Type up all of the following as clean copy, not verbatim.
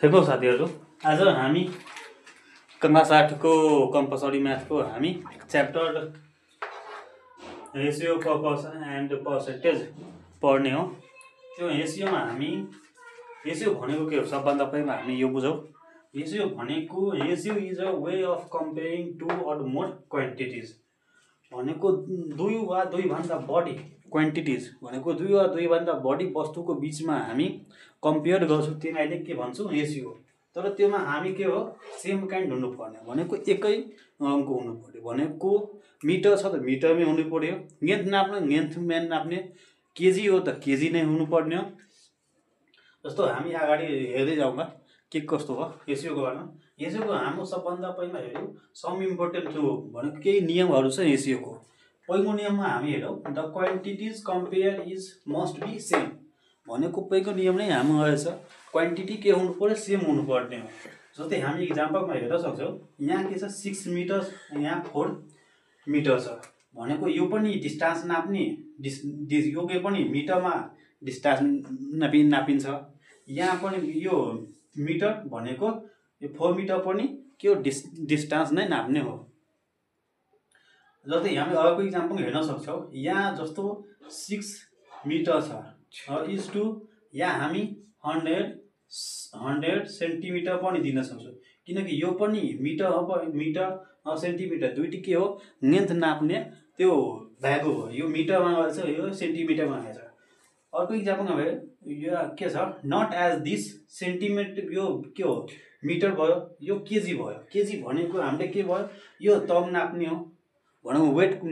Hello साथीहरु, आज हामी क्लास 8 को कम्पलसरी म्याथ को हामी chapter ratio proportion and percentage पढ्ने हो। त्यो रेशियोमा हामी रेशियो भनेको के हो सबभन्दा पहिला हामी यो बुझौं। रेशियो भनेको ratio is a way of comparing two or more quantities भनेको दुई वा दुई भन्दा बढी क्वान्टिटिज भनेको दुई वा दुई भन्दा बढी वस्तुको बीचमा हामी कम्पेयर गर्छौं, त्यसलाई अहिले के भन्छौं रेशियो। तर त्योमा हामी के हो सेम काइन्ड हुनु पर्ने भनेको एकै रङको हुनु पर्यो भनेको मिटर छ त मिटरमै हुनु पर्यो, लेन्थ नाप्ने लेन्थमै नाप्ने, केजी हो त केजी नै हुनु पर्ने हो। जस्तो हामी अगाडि हेर्दै जाउँला के कस्तो हो रेशियोको बारेमा। रेशियोको हाम्रो सबभन्दा पहिला हेर्यौं सम इम्पोर्टेन्ट थियो भनेको केही नियमहरु छ रेशियोको। पहिलो नियममा हामी हेरौं the quantities compare is must be same भनेको पहिलो नियम नै हाम्रो रहेछ क्वान्टिटी के हुनु पर्यो सेम हुनु पर्ने हो। जस्तै हामी एक्जाम्पलमा हेर्न सक्छौं, यहाँ के छ 6 मिटर, यहाँ 4 मिटर छ भनेको यो पनि डिस्टेन्स नाप्ने यो पनि मिटरमा डिस्टेन्स नापिन्छ। यहाँ पनि यो मिटर भनेको यो 4 मिटर पनि के हो डिस्टेन्स नै नाप्ने हो। जस्तै हामी अर्को एक्जाम्पल हेर्न सक्छौं, यहाँ जस्तो 6 मिटर छ इज टु यहाँ हामी 100 सेन्टिमिटर पनि दिन सक्छौं किनकि यो पनि मिटर सेन्टिमिटर दुईटी के हो लेन्थ नाप्ने त्यो भ्यालु हो। यो मिटरमा रहेछ यो सेन्टिमिटरमा आएछ। अर्को एक्जाम्पलमा भयो यो के छ नट एज दिस सेन्टिमिटर यो के हो मिटर भयो, यो केजी भयो। केजी भनेको हामीले के भयो यो तम नाप्ने हो भनेको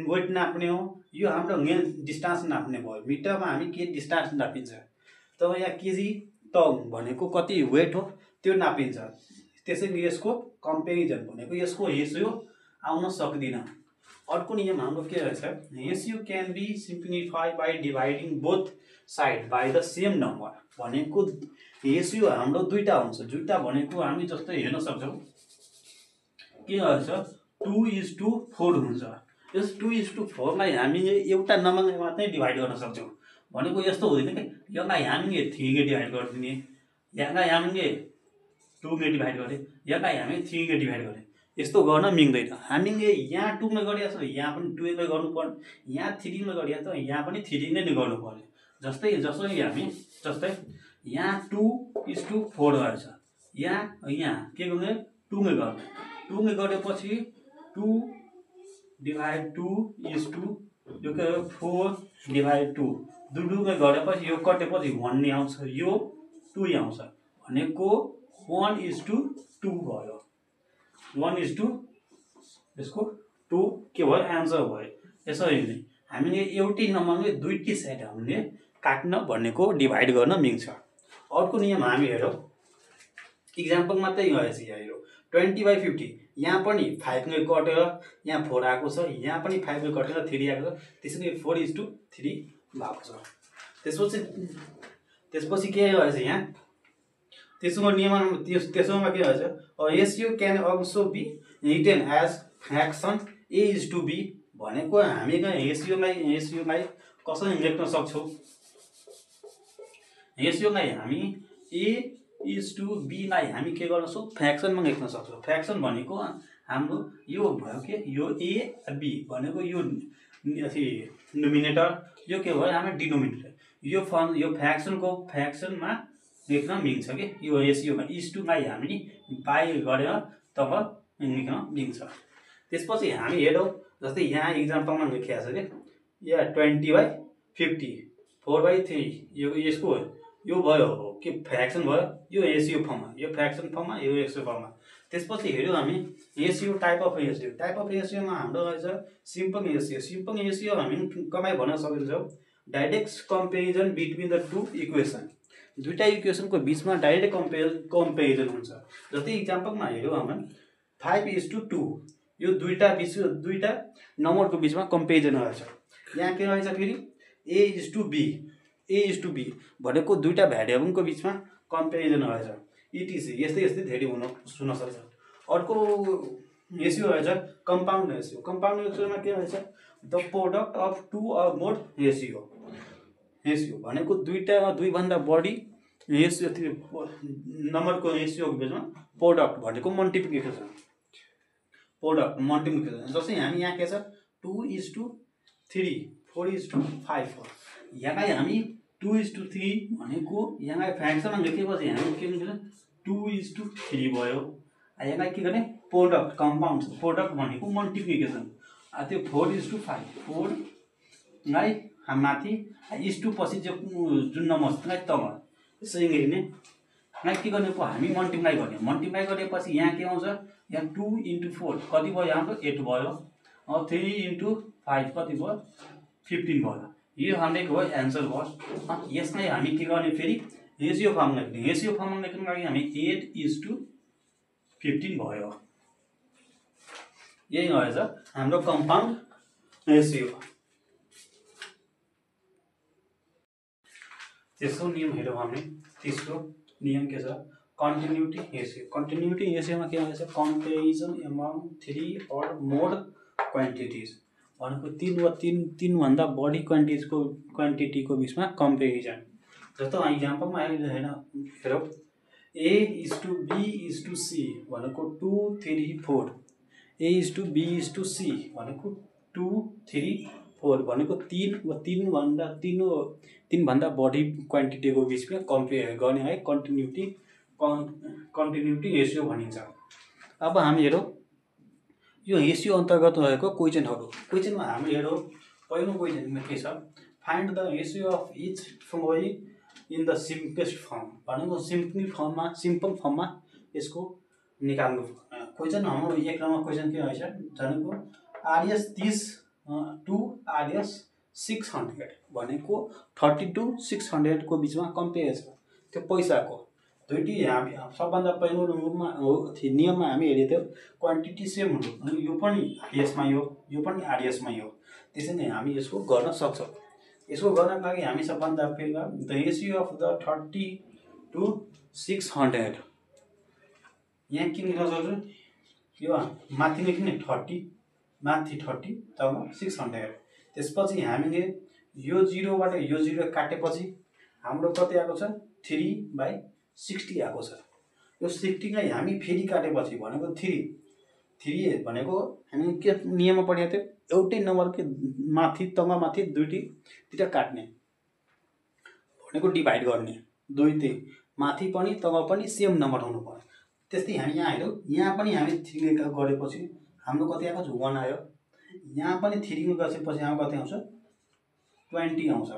वेट नाप्ने हो, यो हाम्रो लेन्थ डिस्टेन्स नाप्ने भयो। मिटरमा हामी के डिस्टेन्स नापिन्छ तब यहाँ केजी तम भनेको कति वेट हो त्यो नापिन्छ। त्यसैले यसको कम्पेरिजन भनेको यसको रेशियो आउन सक्दिन। अर्को नियम हाम्रो के रहेछ ratio can be simplified by dividing both side by the same number भनेको रेशियो हाम्रो दुईटा हुन्छ। दुईटा भनेको हामी जस्तै हेर्न सक्छौं के रहेछ 2:4 हुन्छ। यस 2:4 लाई हामीले एउटा नम्बरले मात्रै डिभाइड गर्न सक्छौं भनेको यस्तो हुँदैन के यसलाई हामीले 3 ले डिभाइड गर्दिने, यसलाई हामीले 2 ले डिभाइड गरे, यसलाई हामी 3 ले डिभाइड गरे, यस्तो गर्न मिल्दैन। हामीले यहाँ 2 ले गरिया छ यहाँ पनि 2 ले गर्नु पर्यो, यहाँ 3 ले गरिया छ यहाँ पनि 3 ले गर्नु पर्यो। जस्तै जस्तै यहाँ 2:4 रहेछ, यहाँ के गर्ने 2 ले गर्ने, 2 ले गरेपछि 2/2 यो के हो 4/2 दुई ले गरेपछि यो कटेपछि 1 नै आउँछ, यो 2 आउँछ भनेको 1:2 भयो। 1:2 यसको 2 के भयो आन्सर भयो। यसरी नै हामीले एउटै नम्बरले दुईटी साइड हामीले काट्न भनेको डिभाइड गर्न मिल्छ। अर्को नियम हामी हेरौं एक्जाम्पल मात्रै रहेछ यहाँ हेरौं 20/50 यहाँ पनि 5 ले कटेर यहाँ 4 आएको छ, यहाँ पनि 5 ले कटेर 3 आएको छ, त्यसैले 4:3 भएको छ। त्यसपछि के रहेछ यहाँ त्यसको नियममा के रहेछ ratio can also be written as fraction a:b भनेको हामी रेशियोलाई कसरी लेख्न सक्छौं रेशियोलाई हामी a:b लाई हामी के गर्न सक्छौं फ्र्याक्सनमा लेख्न सक्छौं। फ्र्याक्सन भनेको हाम्रो यो भयो के यो a b भनेको यो न्युमिनेटर यो के भयो हाम्रो डिनोमिनेटर यो फ्र्याक्सनको फ्र्याक्सनमा लेख्न मिल्छ के यो रेशियोमा इज टु लाई हामी बाइ गरेर तब लेख्न मिल्छ। त्यसपछि हामी हेरौं जस्तै यहाँ एक्जाम्पलमा लेखिया छ के यहाँ 20/50 4/3 यसको यो भयो के फ्र्याक्सन भयो, यो रेशियो फर्ममा, यो फ्र्याक्सन फर्ममा, यो रेशियो फर्ममा। त्यसपछि हेर्यौं हामी रेशियो टाइप अफ रेशियोमा हाम्रो रहेछ सिम्पल रेशियो। सिम्पल रेशियो हामी कमाइ भन्न सकिन्छ direct comparison between the two equation, दुईटा इक्वेसनको बीचमा डाइरेक्ट कम्पेरिजन हुन्छ। जस्तै एक्जाम्पलमा हेर्यौं हामी 5:2 यो दुईटा नम्बरको बीचमा कम्पेरिजन रहेछ। यहाँ के रहेछ फेरि a:b भनेको दुईटा भ्यारिएबलको बीचमा कम्पेरिजन रहेछ। इटिसी यस्तै धेरै हुन सक्छ। अर्को रेशियो रहेछ कम्पाउन्ड रेशियो। कम्पाउन्ड रेशियोमा के रहेछ the product of two or more ratio भनेको दुई भन्दा बढी रेसियो नम्बरको रेसियोको बेचमा प्रोडक्ट भनेको मल्टिप्लिकेसन, प्रोडक्ट मल्टिप्लिकेसन। जस्तै हामी यहाँ के छ 2:3 4:5 हो। यहाँ हामी 2:3 भनेको यहाँ फ्र्याक्सनमा लेखेपछि हामी के हुन्छ 2:3 भयो। यहाँ के गर्ने प्रोडक्ट कम्पाउन्ड, प्रोडक्ट भनेको मल्टिप्लिकेसन। त्यो 4:5 4 लाई हामी माथि इस्टु पछि जुन नम्बर छ त्यसलाई तल यसरी लेख्ने। यहाँ के गर्ने पो हामी मल्टिप्लाई गर्ने, मल्टिप्लाई गरेपछि यहाँ के आउँछ यहाँ 2 × 4 कति भयो हाम्रो 8 भयो। 3 × 5 कति भयो 15 भयो। यो हाम्रो एन्सर भयो। यसलाई हामी के गर्ने फेरि रेसियो फर्ममा लेख्ने, रेसियो फर्ममा लेख्नको लागि हामी 8:15 भयो। यही रहेछ हाम्रो कम्पाउन्ड रेसियो। तेस्रो नियम हेरौँ हामी। तेस्रो नियम के छ कन्टिन्युटी रेसियो। कन्टिन्युटी रेसियोमा के भन्छ comparison among 3 or more quantities भनेको 3 वा 3 भन्दा बढी क्वान्टिटीको बिचमा कम्पेरिजन। जस्तो इक्जाम्पलमा होइन हेरौँ A:B:C भनेको 2 3 4, A:B:C भनेको 2 3 4 भनेको 3 वा 3 भन्दा बढी क्वान्टिटीको बिचमा कम्पेयर गर्ने है कन्टिन्युटी रेसियो भनिन्छ। अब हामी हेरौँ यो रेसियो अन्तर्गत रहेको क्वेसनहरू। क्वेसनमा हामी हेरौँ पहिलो क्वेसनमा के छ find the ratio of each following in the simplest form भनेको सिम्पल फर्ममा यसको निकाल्नु। क्वेसन हाम्रो एक नम्बर क्वेसन के रहेछ भनेको RS 30 to RS 600 भनेको 30 to 600 को बिचमा कम्पेयर छ। त्यो पैसाको दुईटी हामी सबभन्दा पहिलो रूपमा नियममा हामी हेरेको थियौँ क्वान्टिटी सेम हुनु, यो पनि RS मा यो पनि RS मा हो। त्यसैले हामी यसको गर्न सक्छौँ। यसको गर्नको लागि हामी सबभन्दा पहिला the ratio of the 30 to 600 यहाँ के लेख्न सक्छु यो माथि लेख्ने 30 माथि 30 तल 600। त्यसपछि हामीले यो 0 बाट यो 0 काटेपछि हाम्रो कति आएको छ 3/60 आएको छ। यो 60 लाई हामी फेरि काटेपछि भनेको 3 भनेको हामी के नियममा पढेको थियौँ एउटै नम्बरको माथि तल माथि दुईटा काट्ने भनेको डिभाइड गर्ने, दुईटै माथि पनि तल पनि सेम नम्बर हुनु पर्यो। त्यस्तै हामी यहाँ हेरौँ यहाँ पनि हामी 3 गरेपछि हाम्रो कति आएको छ 1 आयो। यहाँ पनि 3 गरेपछि हाम्रो कति आउँछ 20 आउँछ।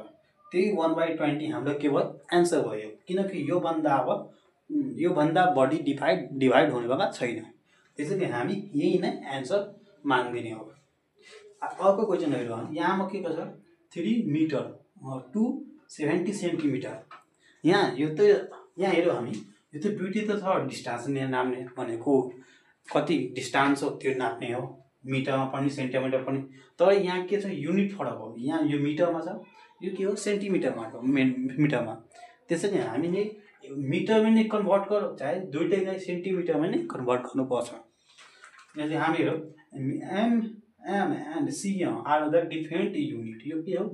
त्यही 1/20 हाम्रो के भयो एन्सर भयो किनकि यो भन्दा बढी डिभाइड हुनेवाला छैन। त्यसैले हामी यही नै एन्सर मान्दिने हो। अर्को क्वेसन हेरौँ यहाँमा के छ 3 मिटर 270 सेन्टिमिटर। यहाँ हेरौँ हामी यो त दुईटै त छ डिस्टेन्स नाप्ने भनेको कति डिस्टेन्स हो त्यो नाप्ने हो मिटरमा पनि सेन्टिमिटर पनि। तर यहाँ के छ युनिट फरक हो। यहाँ यो मिटरमा छ यो के हो सेन्टिमिटरमा हो मिटरमा। त्यसैले हामीले मिटरमा नै कन्भर्ट गरौँ चाहे दुईटैलाई सेन्टिमिटरमा नै कन्भर्ट गर्नुपर्छ। यहाँ चाहिँ हामी हेरौँ M and CM are the different unit. यो के हो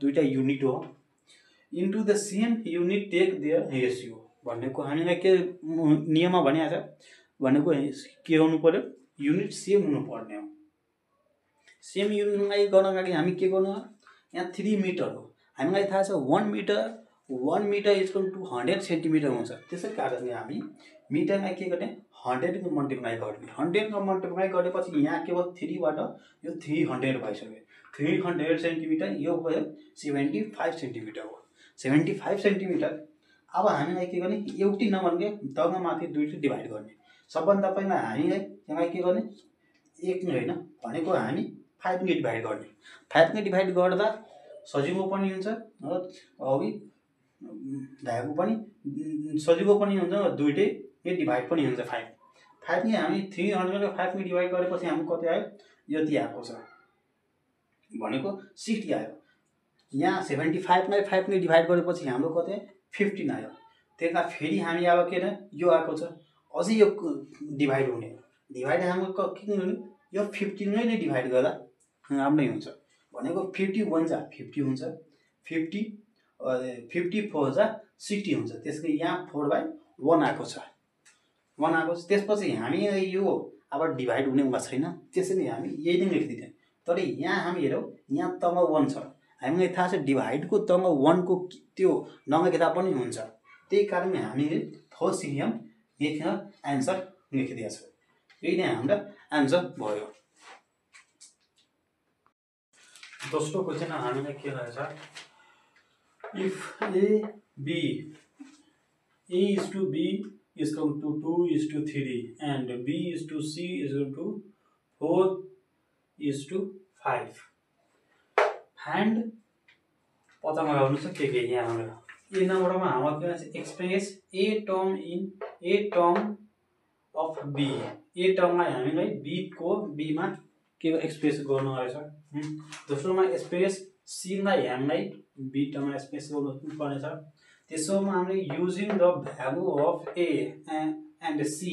दुईटा युनिट हो। Into the same unit take their ratio भनेको हामीलाई के नियममा भनिएको छ भनेको के हुनु पर्यो युनिट सेम हुनुपर्ने हो। सेम युनिटलाई गर्नको लागि हामी के गर्नु यहाँ 3 मिटर हो हामीलाई थाहा छ 1 metre is equal to 100 centimetre हुन्छ। त्यसै कारणले हामी मिटरलाई के गर्ने 100 को मल्टिप्लाई गर्ने। 100 को मल्टिप्लाई गरेपछि यहाँ के भयो 3 बाट यो 300 भइसक्यो। 300 सेन्टिमिटर यो भयो 75 सेन्टिमिटर हो 75 सेन्टिमिटर। अब हामीलाई के गर्ने एउटै नम्बरले तल माथि दुईटै डिभाइड गर्ने। सबभन्दा पहिला हामीले यहाँ के गर्ने 1 नै होइन भनेको हामी 5 ले डिभाइड गर्ने। 5 ले डिभाइड गर्दा सजिलो पनि हुन्छ र अघि भएको पनि सजिलो पनि हुन्छ र दुईटैले डिभाइड पनि हुन्छ। 5 ले हामी 300 ले 5 ले डिभाइड गरेपछि हाम्रो कति आयो यति आएको छ भनेको 60 आयो। यहाँ 75 लाई 5 ले डिभाइड गरेपछि हाम्रो कति 15 आयो। त्यसलाई फेरि हामी अब के यो आएको छ अझै यो डिभाइड हुने डिभाइड हाम्रो के हुने यो 15 ले डिभाइड गर्दा राम्रै हुन्छ भनेको 51 जा 50 हुन्छ 50 54 जा 60 हुन्छ। त्यसको यहाँ 4/1 आएको छ, 1 आएको छ। त्यसपछि हामी यो अब डिभाइड हुनेवाला छैन, त्यसैले हामी यही नै लेखिदिने। तर यहाँ हामी हेरौँ, यहाँ तल 1 छ, हामीलाई थाहा छ डिभाइडको तल 1 को त्यो नलेख्दा पनि हुन्छ। त्यही कारणले हामीले फर्स्ट नियम लेखेर एन्सर लेखिदिएको छ। यही नै हाम्रो एन्सर भयो। दोस्रो क्वेसन हामीलाई के रहेछ, if A is to B is equal to 2 is to 3 and B is to C is equal to 4 is to 5 and पता लगाउनु छ के यहाँ हाम्रो ए नम्बरमा हाम्रो के भन्छ, express A term of B, A टर्मलाई हामीलाई बी को बी मा के एक्सप्रेस गर्नु रहेछ। दोस्रोमा एक्सप्रेस सी लाई हामीलाई बी टर्ममा एक्सप्रेस गर्नु पर्ने छ। तेस्रोमा हामीले using the value of A and C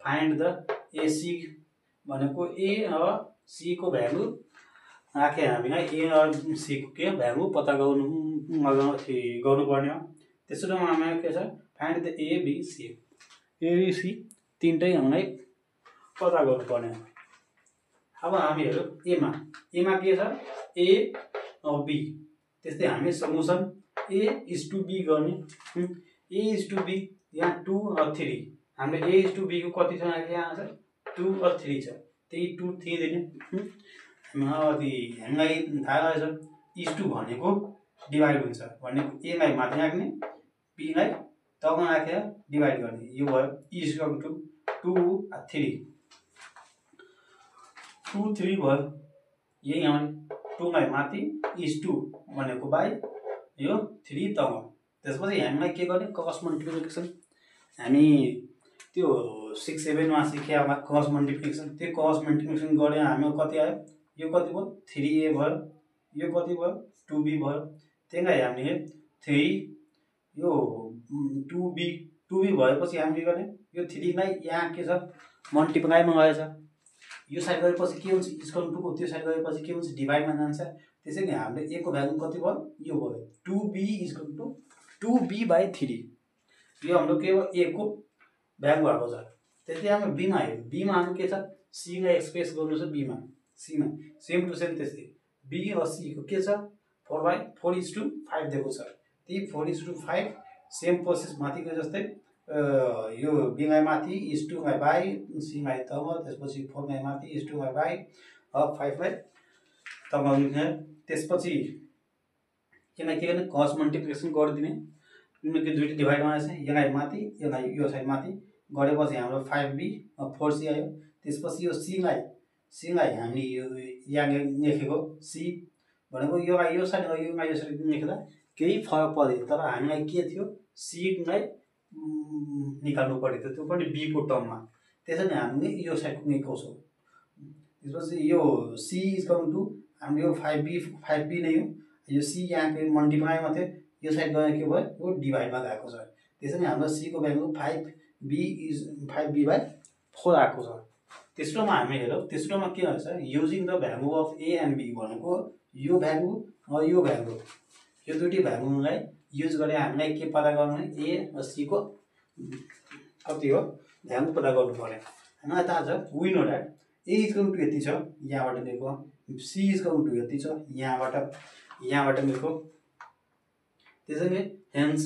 find the AC भनेको ए र सी को भ्यालु राखे हामीलाई ए र सी को के भ्यालु पत्ता गर्नुपर्ने हो। तेस्रोमा हामीलाई के छ, find the A B C तीनटै हामीलाई पत्ता गर्नुपर्ने हो। अब हामीहरू एमा के छ, ए र बी, त्यस्तै हामी solution A is to B गर्ने। ए इज टु बी यहाँ 2 र 3, हामीले ए इज टु बी को कति छ यहाँ छ 2 र 3 छ, त्यही 2 3 दिने। हामीलाई थाहा रहेछ इज टु भनेको डिभाइड हुन्छ भनेको ए लाई माथि राख्ने, बी लाई तल राखेर डिभाइड गर्ने, यो भयो इज इक्वल टु 2 र 3, 2 3 भयो। यही हामीले 2 लाई माथि इज टु भनेको बाई यो 3 तल। त्यसपछि हामीलाई के गर्ने, क्रस मल्टिप्लिकेसन। हामी त्यो 6 7 मा सिक्या क्रस मल्टिप्लिकेसन, त्यो क्रस मल्टिप्लिकेसन गरे हामी कति आयो, यो कति भयो 3a भयो, यो कति भयो 2b भयो। त्यसलाई हामीले 3 यो 2b भएपछि हामीले के गर्ने, यो 3 लाई यहाँ के छ मल्टिप्लाइमा गएछ, यो साइड गएपछि के हुन्छ इक्वल टु को, त्यो साइड गएपछि के हुन्छ डिभाइडमा जान्छ। त्यसैले हामीले a को भ्यालु कति भयो, यो भयो 2b इक्वल टु 2b/3, यो हाम्रो के भयो a को भ्यालु आएको छ। त्यसै हामी b मा हेर्यौं, b मा हामी के छ c लाई एक्सप्रेस गर्नु छ, b मा c मा सेम टु सेम त्यस्तै b र c को के छ 4/4:5 दिएको छ। त्यही 4:5 सेम प्रोसेस माथिको जस्तै यो b लाई माथि इज टु लाई बाई c लाई तल, त्यसपछि 4 लाई माथि इज टु लाई बाई अब 5 लाई तल लेख्ने। त्यसपछि यसलाई के गर्ने क्रस मल्टिप्लिकेसन गरिदिने, किनकि दुईटा डिभाइड भएछ, यसलाई माथि यसलाई यो साइड माथि गरेपछि हाम्रो 5b 4c आयो। त्यसपछि यो c लाई हामी यो यहाँ लेखेको c भनेको यो साइड र यो साइड लेख्दा केही फरक पर्दैन, तर हामीलाई के थियो c लाई निकाल्नु पर्यो, त्यो पनि b को टर्ममा। त्यसैले हामीले यो साइड लेखेको छौँ। त्यसपछि यो c इक्वल टु हाम्रो यो 5b नै हो, यो c यहाँ के मल्टिप्लाइमा थियो, यो साइड गए के भयो यो डिभाइडमा गएको छ। त्यसैले हाम्रो c को भ्यालु 5b/4 आएको छ। तेस्रोमा हामी हेरौँ, तेस्रोमा के हुन्छ using the value of A and B भनेको यो भ्यालु र यो भ्यालु, यो दुईटै भ्यालुलाई युज गरे हामीलाई के पत्ता गर्नु, ए र सी को कति हो भ्यालु पत्ता गर्नु पर्यो। हामीलाई थाहा छ we know that A equal to यति छ, यहाँबाट दिएको, सी इक्वल टु यति छ, यहाँबाट दिएको। त्यसैले हेन्स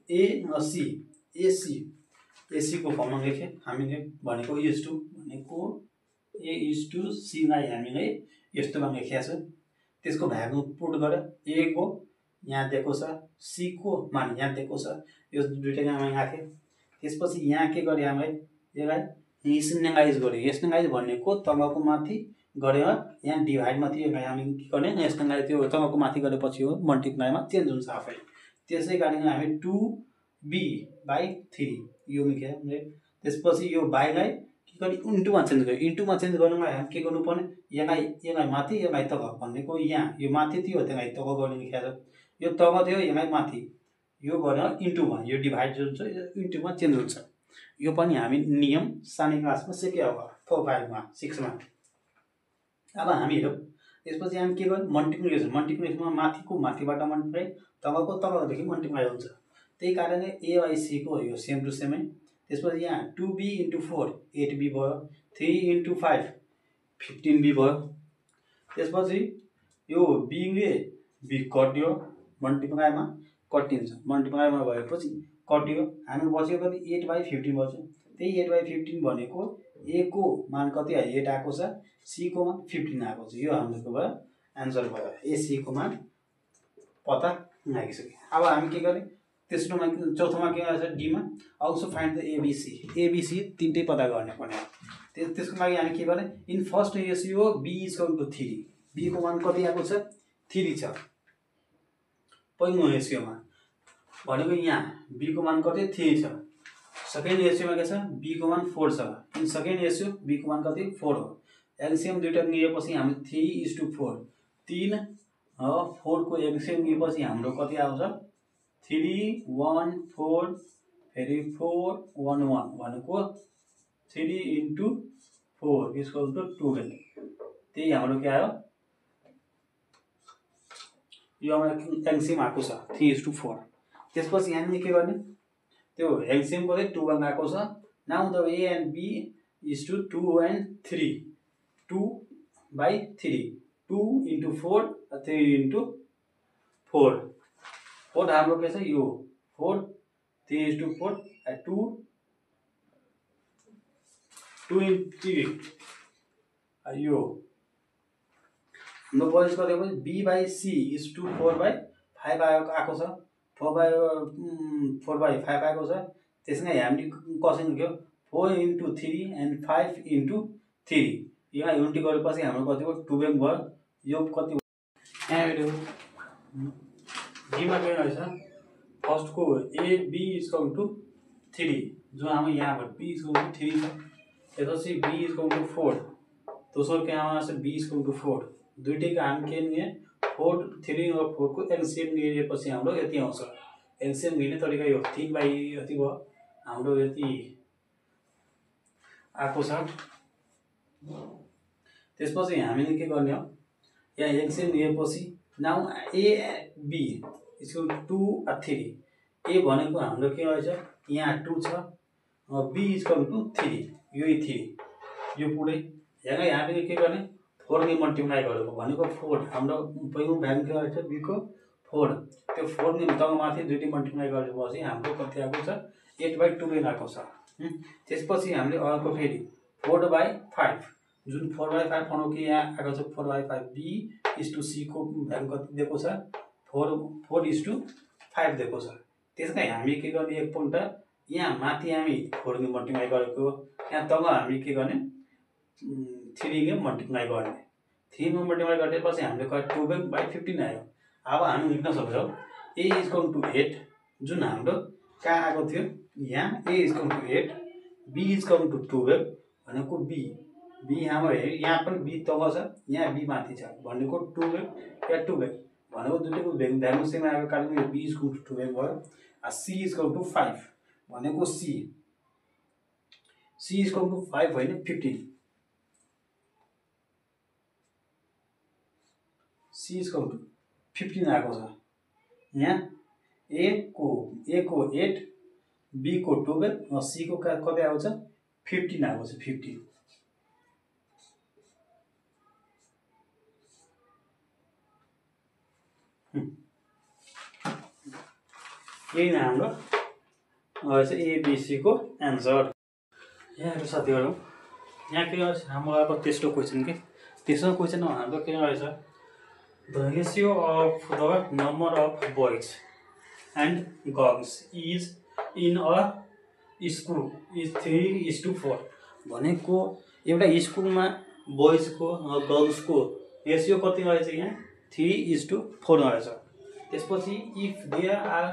ए र सी एसी को फर्ममा लेखे हामीले भनेको इज टु भनेको ए इज टु सी लाई हामीले यस्तोमा लेखेका छौँ। त्यसको भ्यालु पुट गरे, ए को यहाँ दिएको छ, सी को मान यहाँ दिएको छ, यो दुईटै यहाँ राखे। त्यसपछि यहाँ के गरे हामीले यसलाई स्नेलाइज गरे, स्नेलाइज भनेको तलको माथि गरेर यहाँ डिभाइडमा थियो, यसलाई हामी के गर्ने स्नेलाइज त्यो तलको माथि गरेपछि हो मल्टिप्लाइमा चेन्ज हुन्छ आफै। त्यसै कारण हामी 2b/3 यो लेखे। त्यसपछि यो बाईलाई के गर्ने इन्टुमा चेन्ज गर्यो, इन्टुमा चेन्ज गर्नुलाई हामी के गर्नुपर्ने यसलाई माथि यसलाई तल भनेको यहाँ यो माथि थियो त्यसलाई तल गर्ने लेखेको छ, यो तल थियो यसलाई माथि, यो गरेर इन्टुमा यो डिभाइड जुन छ इन्टुमा चेन्ज हुन्छ। यो पनि हामी नियम सानै क्लासमा सिके होला 4 5 मा 6 मा। अब हामी हेरौँ त्यसपछि हामी के गर्यौँ मल्टिप्लिकेसनमा माथिको माथिबाट मल्टिप्लाई तलको तलदेखि मल्टिप्लाई हुन्छ। त्यही कारणले ए बाई सी को यो सेम टु सेमै। त्यसपछि यहाँ 2b × 4 8b भयो, 3 × 5 15b भयो। त्यसपछि यो बीले बी कट्यो, मल्टिप्लाईमा कटिन्छ, मल्टिप्लाईमा भएपछि कट्यो। हामी बच्यो कति 8/15 बच्यो। त्यही 8/15 भनेको ए को मान कति आयो 8 आएको छ, सी को मान 15 आएको छ। यो हाम्रो भयो एन्सर भयो। ए सी को मान पत्ता लागिसक्यो। अब हामी के गर्ने तेस्रोमा चौथोमा के गर्छ डी मा also find the ABC. ABC तीनटै पत्ता गर्ने पर्ने। त्यसको लागि हामी के गर्ने in first ratio B is equal to 3। B को मान कति आएको छ 3 छ पहिलो रेसियोमा भनेको यहाँ बी को मान कति 3 छ। सेकेन्ड रेसियोमा के छ बी को मान 4 छ। इन सेकेन्ड रेसियो बी को मान कति 4 हो। एलसीएम दुईटा लिएपछि हामी 3:4 3 4 को एलसीएम लिएपछि हाम्रो कति आउँछ 3 1 4 फेरि 4 1 1 भनेको 3 × 4 इक्वल टु 12। त्यही हाम्रो के आयो यो हाम्रो एलसीएम आएको छ 3:4। त्यसपछि हामीले के गर्ने त्यो एलसीएम को 2 आएको छ। Now the A and B is to 2 and 3 2/3 2 × 4 3 × 4 4 हाम्रो के छ यो 4 3:4 2 2 × 3 यो हाम्रो बजेस गरेपछि b/c इज टु 4/5 आएको छ 4/5 आएको छ। त्यसमै हामीले कसरी लेख्यो 4 × 3 and 5 × 3 यहाँ युनिटी गरेपछि हाम्रो कति भयो 12 भयो। यो कति यहाँ हेर्नु डीमा के रहेछ फर्स्ट को A B is equal to 3 जो हाम्रो यहाँ भयो बी इज इक्वल टु 3 छ। त्यसपछि बी इज इक्वल टु 4 दोस्रो के आउँछ बी इज इक्वल टु 4 दुईटैको हामी के लिए 4 3 और 4 को एलसीएम लिएपछि हाम्रो यति आउँछ। एलसीएम लिने तरिका यो 3 बाई यति भयो हाम्रो यति आएको छ। त्यसपछि हामीले के गर्ने हो यहाँ एलसीएम लिएपछि now A B equal to 2 और 3 ए भनेको हाम्रो के रहेछ यहाँ 2 छ बी इक्वल टु 3 यो 3 यो पुरै यहाँ हामीले के गर्ने 4 ले मल्टिप्लाई गरेको भनेको 4 हाम्रो पहिलो भ्यालु के रहेछ बी को 4 त्यो 4 ले तलमाथि दुईटै मल्टिप्लाई गरेपछि हाम्रो कति आएको छ 8/12 आएको छ। त्यसपछि हामीले अर्को फेरि 4/5 जुन 4/5 भनेको के यहाँ आएको छ 4/5 बी इज टु सी को भ्यालु कति दिएको छ 4:5 दिएको छ। त्यसकै हामी के गर्ने एकपल्ट यहाँ माथि हामी 4 ले मल्टिप्लाई गरेको यहाँ तल हामी के गर्ने 3 ले मल्टिप्लाई गर्ने 3 में मल्टिप्लाई गरेपछि हामीले कति 12/15 आयो। अब हामी लेख्न सक्छौं a इज इक्वल टु 8 जुन हाम्रो कहाँ आएको थियो यहाँ a is equal to 8 b is equal to 12 भनेको b हाम्रो यहाँ पनि b तल छ यहाँ b माथि छ भनेको 12 या 12 भनेको दुईटैको भ्यालु सेम आएको कारणले b इज इक्वल टु 12 भयो। c इज इक्वल टु 5 भनेको c इज इक्वल टु 5 होइन 15 c इज इक्वल टु 15 आएको छ। यहाँ a को 8 b को 12 और c को कति आउँछ 15 आएको छ 15। यही नै हाम्रो रहेछ एबिसी को एन्सर। यहाँ हेर्नु साथीहरु यहाँ के रहेछ हाम्रो अब तेस्रो क्वेशन के तेस्रो क्वेशनमा हाम्रो के रहेछ the ratio of the number of boys and girls is in a school is 3:4 भनेको एउटा स्कुलमा बोइज को गर्ल्स को रेशियो कति रहेछ यहाँ 3:4 रहेछ। त्यसपछि इफ देयर आर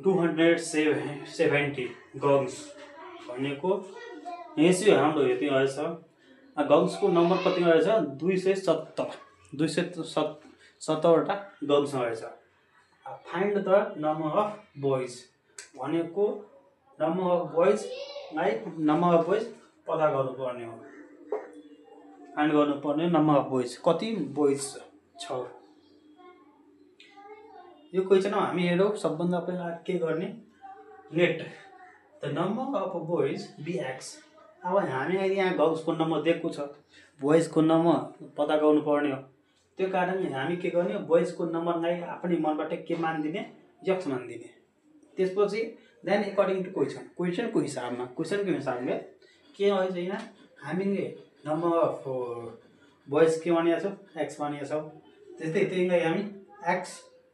270 गर्ल्स भनेको रेशियो हाम्रो यति रहेछ। गर्ल्स को नम्बर कति रहेछ 270 वटा गर्ल्स रहेछ। Find the number of boys भनेको नम्बर अफ बोइज पत्ता गर्नुपर्ने हो। फाइन्ड गर्नुपर्ने नम्बर अफ बोइज कति बोइज छ। यो क्वेसनमा हामी हेरौँ सबभन्दा पहिला के गर्ने let the number of boys be X. अब हामी यहाँ गर्ल्सको नम्बर दिएको छ, बोइजको नम्बर पत्ता गर्नु पर्ने हो। त्यो कारणले हामी के गर्ने बोइजको नम्बरलाई आफ्नै मनबाट के मानिदिने एक्स मानिदिने। त्यसपछि देन एकर्डिङ टु क्वेसनको हिसाबले के रहेछ यहाँ हामीले नम्बर अफ बोइज के मानेका छौँ एक्स मानेका छौँ। त्यही हामी एक्स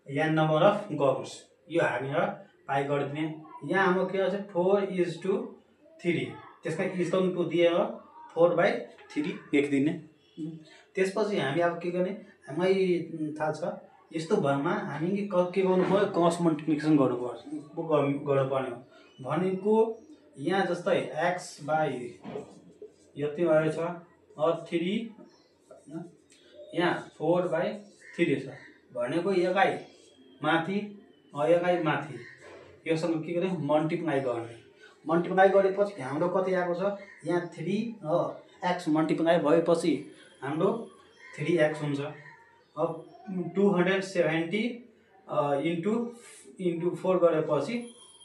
यहाँ नम्बर अफ गर्ल्स यो हामीलाई पाइ गरिदिने। यहाँ हाम्रो के रहेछ 4:3 त्यसमा इक्वल दिएर 4/3 लेखिदिने। त्यसपछि हामी अब के गर्ने हामीलाई थाहा छ यस्तो भरमा हामी के गर्नु पर्यो क्रस मल्टिप्लिकेसन गर्नुपर्ने हो। भनेको यहाँ जस्तै एक्स बाई यति रहेछ 3 यहाँ 4/3 छ भनेको एकाइ माथि योसँग के गर्ने मल्टिप्लाई गर्ने। मल्टिप्लाई गरेपछि हाम्रो कति आएको छ यहाँ 3 एक्स मल्टिप्लाई भएपछि हाम्रो 3x हुन्छ। अब 270 इन्टु 4 गरेपछि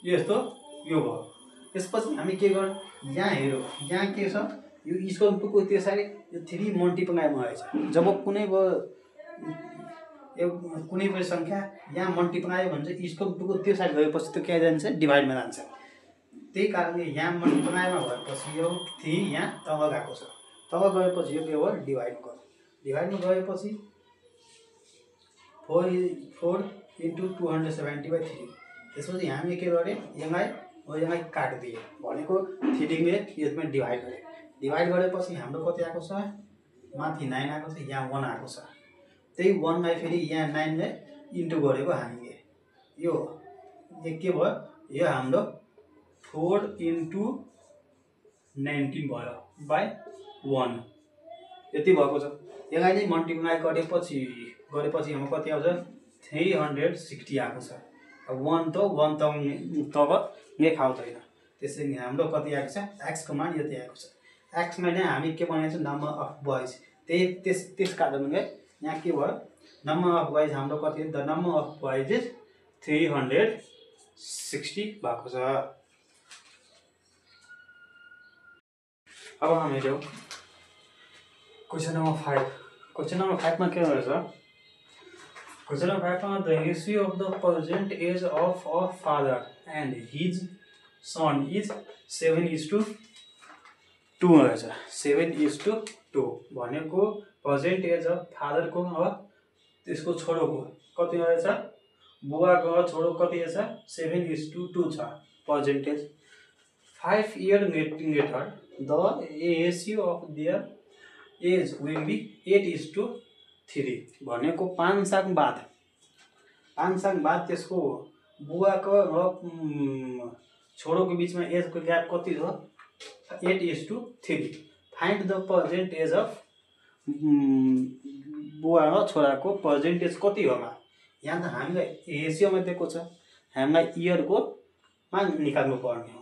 यस्तो यो भयो। त्यसपछि हामी के गर्छौँ यहाँ हेरौँ यहाँ के छ यो इक्वल टुको त्यसरी यो 3 मल्टिप्लाईमा आएछ। जब कुनै पनि सङ्ख्या यहाँ मल्टिप्लाई भन्छ इक्वल टुको त्यो साइड गएपछि त्यो क्या जान्छ डिभाइडमा जान्छ। त्यही कारणले यहाँ मल्टिप्लाईमा भएपछि यो 3 यहाँ तल गएको छ, तल गएपछि यो के भयो डिभाइडमा गएपछि 4 इन्टु 270/3। त्यसपछि हामीले के गरे यसलाई काटिदिए भनेको 3 ले यसमा डिभाइड गरेपछि हाम्रो कति आएको छ माथि 9 आएको छ यहाँ 1 आएको छ। त्यही 1 लाई फेरि यहाँ 9 ले इन्टु गरेको हामीले यो के भयो यो हाम्रो 4 इन्टु 19 भयो बाई 1 यति भएको छ। यसलाई नै मल्टिप्लाई गरेपछि हाम्रो कति आउँछ 360 आएको छ। 1 त लेखा आउँदैन। त्यसैले हाम्रो कति आएको छ एक्सको मान यति आएको छ। एक्समा नै हामी के बनाएको छ नम्बर अफ बोइज। त्यस कारणले यहाँ के भयो नम्बर अफ बोइज हाम्रो कति the number of boys is 360 भएको छ। अब हामी हेरौँ क्वेसन नम्बर 5। क्वेसन नम्बर 5 मा के रहेछ क्वेसन नम्बर 5 मा the ratio of the present age of a father and his son is 7:2 रहेछ। 7:2 भनेको प्रेजेन्ट एज अफ फादरको अब त्यसको छोरोको कति रहेछ बुवाको छोरो कति छ 7:2 छ percentage. 5 years later the ratio of their age will be 8:3 भनेको 5 साल बाद त्यसको बुवाको र छोरोको बिचमा एजको ग्याप कति छ 8:3। Find the present age of बुवा र छोराको पर्सेन्टेज कति होला। यहाँ त हामीलाई रेसियोमा दिएको छ हामीलाई इयरको मान निकाल्नु पर्ने हो।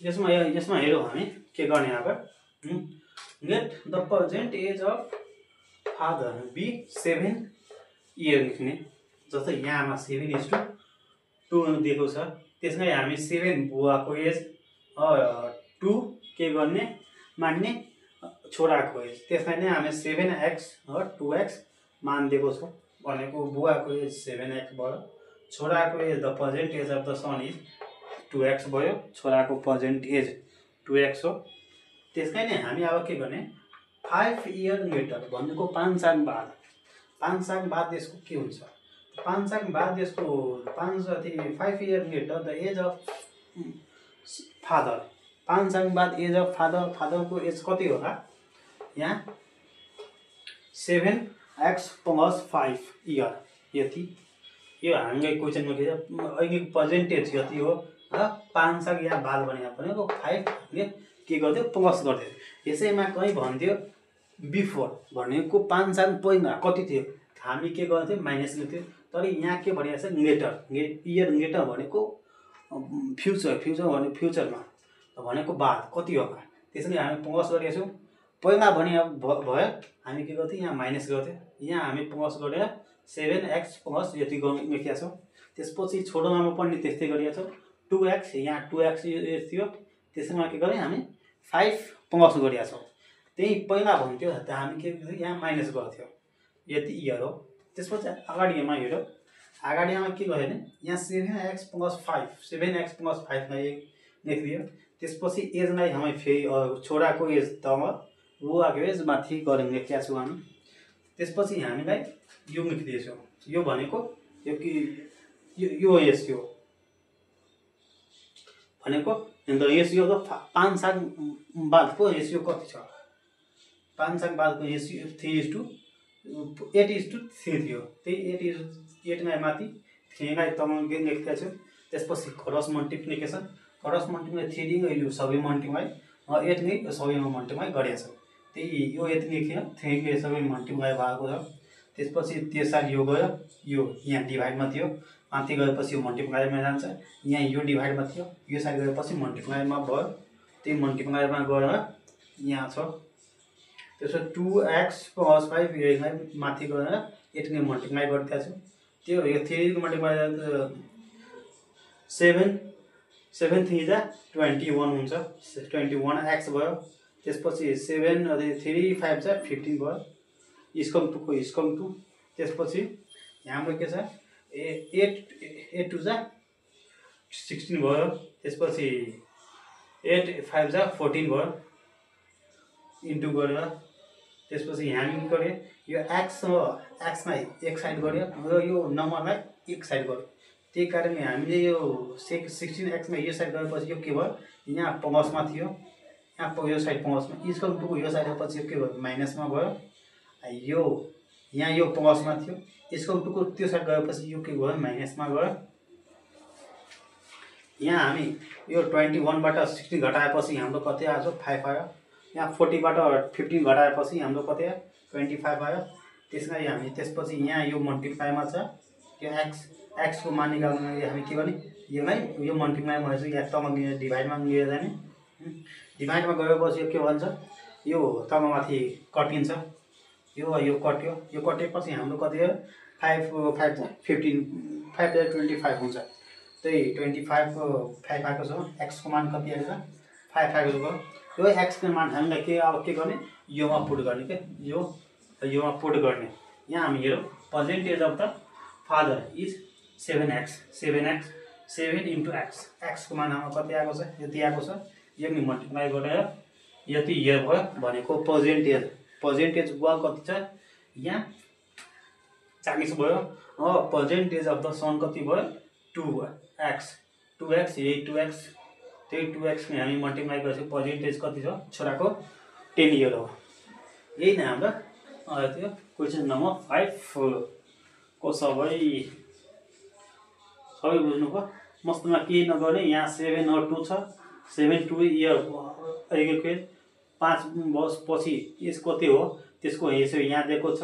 यसमा हेरौँ हामी के गर्ने अब let the present age of father be 7 years लेख्ने। जस्तै यहाँमा 7:2 दिएको छ त्यसमै हामी 7 बुवाको एज 2 के गर्ने मान्ने छोराको एज त्यसमा नै हामी 7x र 2x मान दिएको छ भनेको बुवाको एज 7x भयो छोराको age the present age of the son is 2x भयो छोराको प्रेजेन्ट एज 2x हो। त्यसकै नै हामी अब के गर्ने 5 years later भनेको 5 साल बाद यसको के हुन्छ 5 साल बाद यसको 5 years later the age of father 5 साल बाद एज अफ फादरको एज कति होला यहाँ 7x + 5 year यति। यो हामीलाई क्वेसनमा के छ अहिलेको पर्सेन्टेज यति हो र 5 साल यहाँ बाद भनेको 5 ले के गर्दियो प्लस गरिदियो। यसैमा कहीँ भन्थ्यो बिफोर भनेको 5 साल पहिला कति थियो हामी के गर्थ्यौँ माइनस गर्थ्यौँ। तर यहाँ के भनिएको छ लेटर इयर लेटर भनेको फ्युचरमा भनेको बाद कति होला त्यसैले हामी प्लस गरेका छौँ। पहिला भने भयो हामी के गर्थ्यौँ यहाँ माइनस गर्थ्यौँ, यहाँ हामी प्लस गरेर 7x प्लस यति लेखेका छौँ। त्यसपछि छोटोमा पनि त्यस्तै गरेका छौँ। 2x यहाँ 2x थियो, त्यसमा के गर्यौँ हामी 5 प्लस गरेका छौँ। त्यही पहिला भन्थ्यो त हामी के यहाँ माइनस गर्थ्यो, यति इयर हो। त्यसपछि अगाडिमा हेऱ्यो, अगाडिमा के गर्यो भने यहाँ 7x प्लस 5 7x प्लस 5 लेखिदियो। त्यसपछि एजलाई हामी फेरि छोराको एज तल बुवाको एज माथि गरेर लेखेका छौँ हामी। त्यसपछि हामीलाई यो लेखिदिएछौँ, यो भनेको यो कि यो एज यो भनेको रेसियो त 5 साल बादको रेसियो कति छ? 5 साल बादको रेसियो 3:8:3 थियो। त्यही 8:8 माथि 3लाई तल लेखेका छौँ। त्यसपछि क्रस मल्टिप्लिकेसन, क्रस मल्टिप्लाई 3 यो सबै मल्टिप्लाई 8 नै सबैमा मल्टिप्लाई गरेका छौँ। त्यही यो यति लेख्यो, 3ले सबै मल्टिप्लाई भएको छ। त्यसपछि त्यसरी यो गयो, यो यहाँ डिभाइडमा थियो, माथि गएपछि यो मल्टिप्लाईमा जान्छ। यहाँ यो डिभाइडमा थियो, यो साइड गएपछि मल्टिप्लाईमा भयो। त्यही मल्टिप्लाईमा गएर यहाँ छ। त्यसपछि 2x प्लस 5 यसलाई माथि गएर 8ले मल्टिप्लाई गरेका छौँ। त्यो यो 3को मल्टिप्लाई 7 3 जा 21 हुन्छ, 21x भयो। त्यसपछि 7 3 5 जा 15 भयो, इस्कम 2 को इस्कम 2। त्यसपछि हाम्रो के छ 8 2 जा 16 भयो। त्यसपछि 8 5 जा 14 भयो इन्टु गरेर। त्यसपछि हामी के गऱ्यो, यो एक्सलाई एक साइड गऱ्यो र यो नम्बरलाई एक साइड गऱ्यो। त्यही कारणले हामीले यो 16x मा यो साइड गएपछि यो के भयो, यहाँ प्लसमा थियो, यहाँ यो साइड प्लसमा, इस्कम 2 को यो साइड गएपछि यो के भयो माइनसमा भयो। यो यहाँ यो प्लसमा थियो, इस्कम 2 को त्यो साइड गएपछि यो के भयो माइनसमा गयो। यहाँ हामी यो 21बाट 16 घटाएपछि हाम्रो कति आयो 5 आयो। यहाँ 40बाट 15 घटाएपछि हाम्रो कति आयो 25 आयो। त्यसलाई हामी त्यसपछि यहाँ यो मल्टिप्लाईमा छ, यो एक्स को मान निकाल्न हामी के गर्ने, यसलाई यो मल्टिप्लाईमा भएछ, यहाँ तल डिभाइडमा लिएर जाने। डिभाइडमा गएपछि यो के भन्छ, यो तलमाथि कटिन्छ, यो कट्यो। यो कटेपछि हाम्रो कति हो 5 5 15 5 25 हुन्छ। त्यही 25 आएको छ। एक्स को मान कति आएको छ 5 आएको छ। यो एक्स को मान हामीलाई के अब के गर्ने, योमा पुट गर्ने के, योमा पुट गर्ने। यहाँ हामी हेरौँ, percentage of the father is 7x 7 into x को मान हाम्रो कति आएको छ, यति आएको छ। यो नि मल्टिप्लाई गरेर यति इयर भयो भनेको पर्सेन्टेज बुवा कति छ, यहाँ 40 भयो। पर्सेन्टेज अफ द सन कति भयो 2x यही 2x, त्यही 2x ने हामी मल्टिप्लाई गरेपछि पर्सेन्टेज कति छ छोराको 10 इयर हो। यही नै हाम्रो त्यो क्वेसन नम्बर 5 को सबै बुझ्नुभयो। मस्तमा केही नगर्ने, यहाँ 7 और 2 छ, 7 2 इयर 5 वर्ष पछि यस कति हो त्यसको हिसाब यहाँ दिएको छ।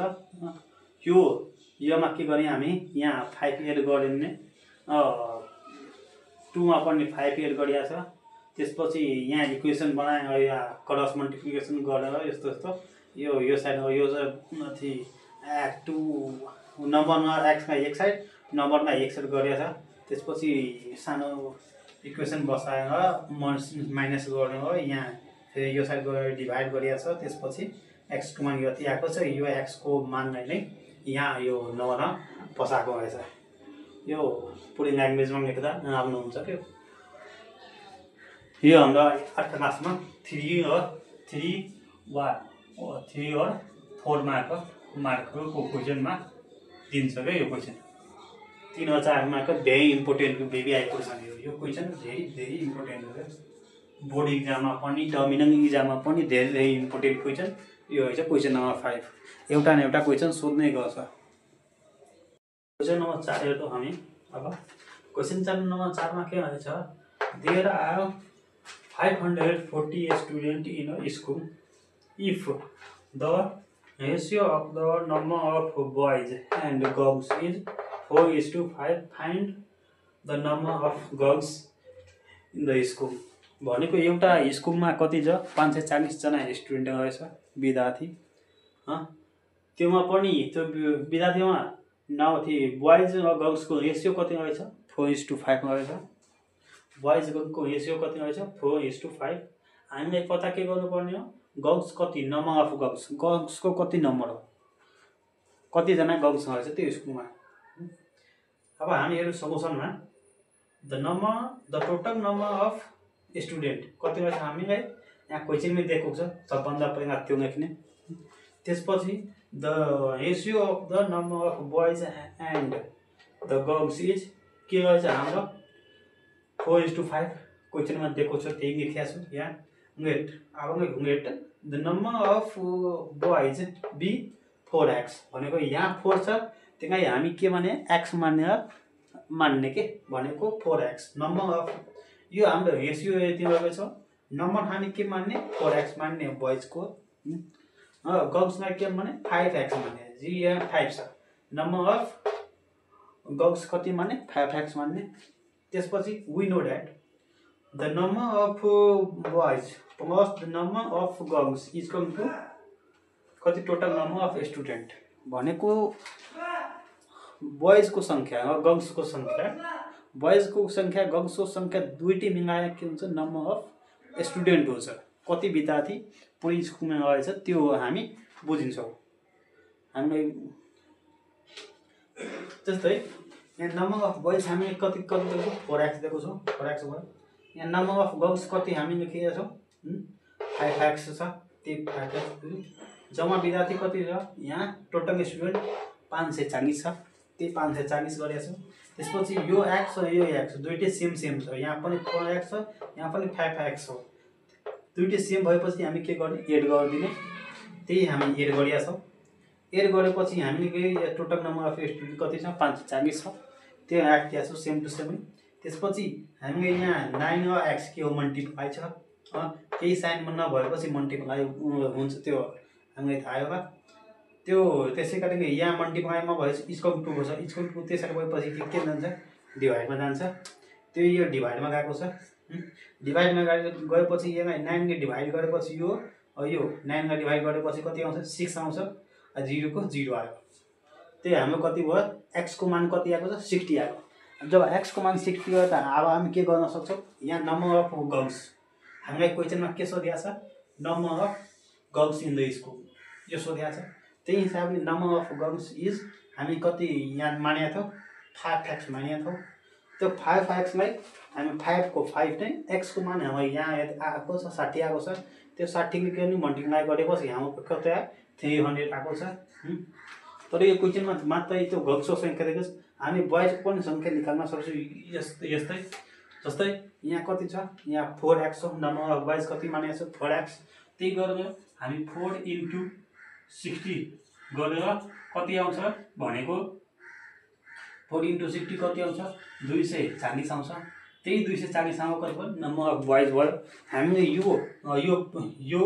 योमा के गर्ने हामी, यहाँ 5 इयर गर्ने, 2 मा पनि 5 इयर गरिएको छ। त्यसपछि यहाँ इक्वेसन बनायो, यहाँ क्रस मल्टिप्लिकेसन गरेर यस्तो यो साइड यो माथि 2 नम्बरमा एक्समा एक साइड, नम्बरमा एक साइड गरिएको छ। त्यसपछि सानो इक्वेसन बसाएर माइनस गर्ने हो, यहाँ फेरि यो साइड गरेर डिभाइड गरिएको छ। त्यसपछि एक्स को मान यति आएको छ, यो एक्स को मानलाई नै यहाँ यो नम्बरमा बसाएको रहेछ। यो पुरै ल्याङ्ग्वेजमा लेख्दा राम्रो हुन्छ के। यो हाम्रो 8 क्लासमा 3 और 4 मार्कको क्वेसनमा दिन्छ क्या। यो क्वेसन 3 और 4 mark very important VVI question. यो क्वेसन धेरै इम्पोर्टेन्ट हो। बोर्ड इक्जाममा पनि टर्मिनल इक्जाममा पनि धेरै इम्पोर्टेन्ट क्वेसन यो रहेछ। क्वेसन नम्बर 5 एउटा न एउटा क्वेसन सोध्नै गर्छ। क्वेसन नम्बर 4 हेर्छौँ हामी। अब क्वेसन नम्बर 4 मा के भनेछ, there are 540 student in a school, if the ratio of the number of boys and girls is 4:5, find the number of girls in the school भनेको एउटा स्कुलमा कति छ 540 जना स्टुडेन्ट रहेछ विद्यार्थी त्योमा पनि त्यो विद्यार्थीमा नाउथि बोइज र गर्ल्सको रेसियो कति रहेछ 4:5 रहेछ बोइज गर्ल्सको रेसियो कति रहेछ 4:5 हामीले पता के गर्नुपर्ने हो गर्ल्स कति नम्बर अफ गर्ल्सको कति नम्बर हो कतिजना गर्ल्स रहेछ त्यो स्कुलमा अब हामी हेरौँ सल्युसनमा the total number of student कति रहेछ हामीलाई यहाँ क्वेसनमै दिएको छ सबभन्दा पहिला त्यो लेख्ने त्यसपछि the ratio of the number of boys and the girls is के रहेछ हाम्रो 4:5 क्वेसनमा दिएको छ त्यही लेखेको छु यहाँ let the number of boys be 4x भनेको यहाँ 4 छ त्यही हामी के भने x मान्ने के भनेको 4x नम्बर अफ यो हाम्रो रेसियो यति रहेको छ नम्बर हामी के मान्ने 4x मान्ने बोइजको गर्ल्सलाई के मान्ने 5x मान्ने जी यहाँ 5 छ नम्बर अफ गर्ल्स कति मान्ने 5x मान्ने त्यसपछि we know that the number of boys plus the number of girls is equal to कति टोटल नम्बर अफ स्टुडेन्ट भनेको बोइजको सङ्ख्या र गर्ल्सको सङ्ख्या बोइजको सङ्ख्या गर्ल्सको सङ्ख्या दुईटै मिलाएर के हुन्छ नम्बर अफ स्टुडेन्ट हुन्छ कति विद्यार्थी पुरै स्कुलमा रहेछ त्यो हामी बुझिन्छौँ हामीलाई जस्तै यहाँ नम्बर अफ बोइज हामी कति दिएको 4x दिएको छौँ 4x भयो यहाँ नम्बर अफ गर्ल्स कति हामी लेखेका छौँ 5x छ त्यही 5x जम्मा विद्यार्थी कति छ यहाँ टोटल स्टुडेन्ट 540 छ त्यही 540 गरेका छौँ त्यसपछि यो x र यो x दुईटै सेम छ यहाँ पनि 4x छ यहाँ पनि 5x हो दुईटै सेम भएपछि हामी के गर्ने एड गरिदिने त्यही हामी एड गरिया छौँ एड गरेपछि हामीले टोटल नम्बर अफ स्टुडेन्ट कति छ 540 छ त्यो एड दिएको छौँ सेम टु सेम त्यसपछि हामीले यहाँ 9 र x के हो मल्टिप्लाई छ केही साइन नभएपछि मल्टिप्लाई हुन्छ त्यो हामीलाई थाहा होला त्यो त्यसै कारणले यहाँ मल्टिप्लाईमा भएपछि इक्वल टु छ इक्वल टु त्यसरी भएपछि के जान्छ डिभाइडमा जान्छ त्यो यो डिभाइडमा गएको छ डिभाइडमा गएपछि यसलाई 9 ले डिभाइड गरेपछि यो 9 लाई डिभाइड गरेपछि कति आउँछ 6 आउँछ 0 को 0 आयो त्यही हाम्रो कति भयो x को मान कति आएको छ 60 आयो जब x को मान 60 हो त अब हामी के गर्न सक्छौँ यहाँ नम्बर अफ गर्ल्स हामीलाई क्वेसनमा के सोधेको छ number of girls in the school यो सोधेको छ त्यही हिसाबले नम्बर अफ गर्ल्स इज हामी कति यहाँ मानेको थियौँ 5x मानेको थियौँ त्यो 5x लाई हामी 5 को 5 नै x को मान हाम्रो यहाँ आएको छ 60 आएको छ त्यो 60 ले के मल्टिप्लाई गरेपछि हाम्रो कति आयो 300 आएको छ तर यो क्वेसनमा मात्रै त्यो गर्ल्सको संख्या दिएको छ हामी बोइजको पनि संख्या निकाल्न सक्छौँ यस्तै जस्तै यहाँ कति छ यहाँ 4x छ नम्बर अफ बोइज कति मानेको छ 4x त्यही गरेर हामी 4 * 60 गरेर कति आउँछ भनेको 4 * 60 कति आउँछ 240 आउँछ त्यही 240 आउँछ कति भयो नम्बर अफ बोइज भयो हामीले यो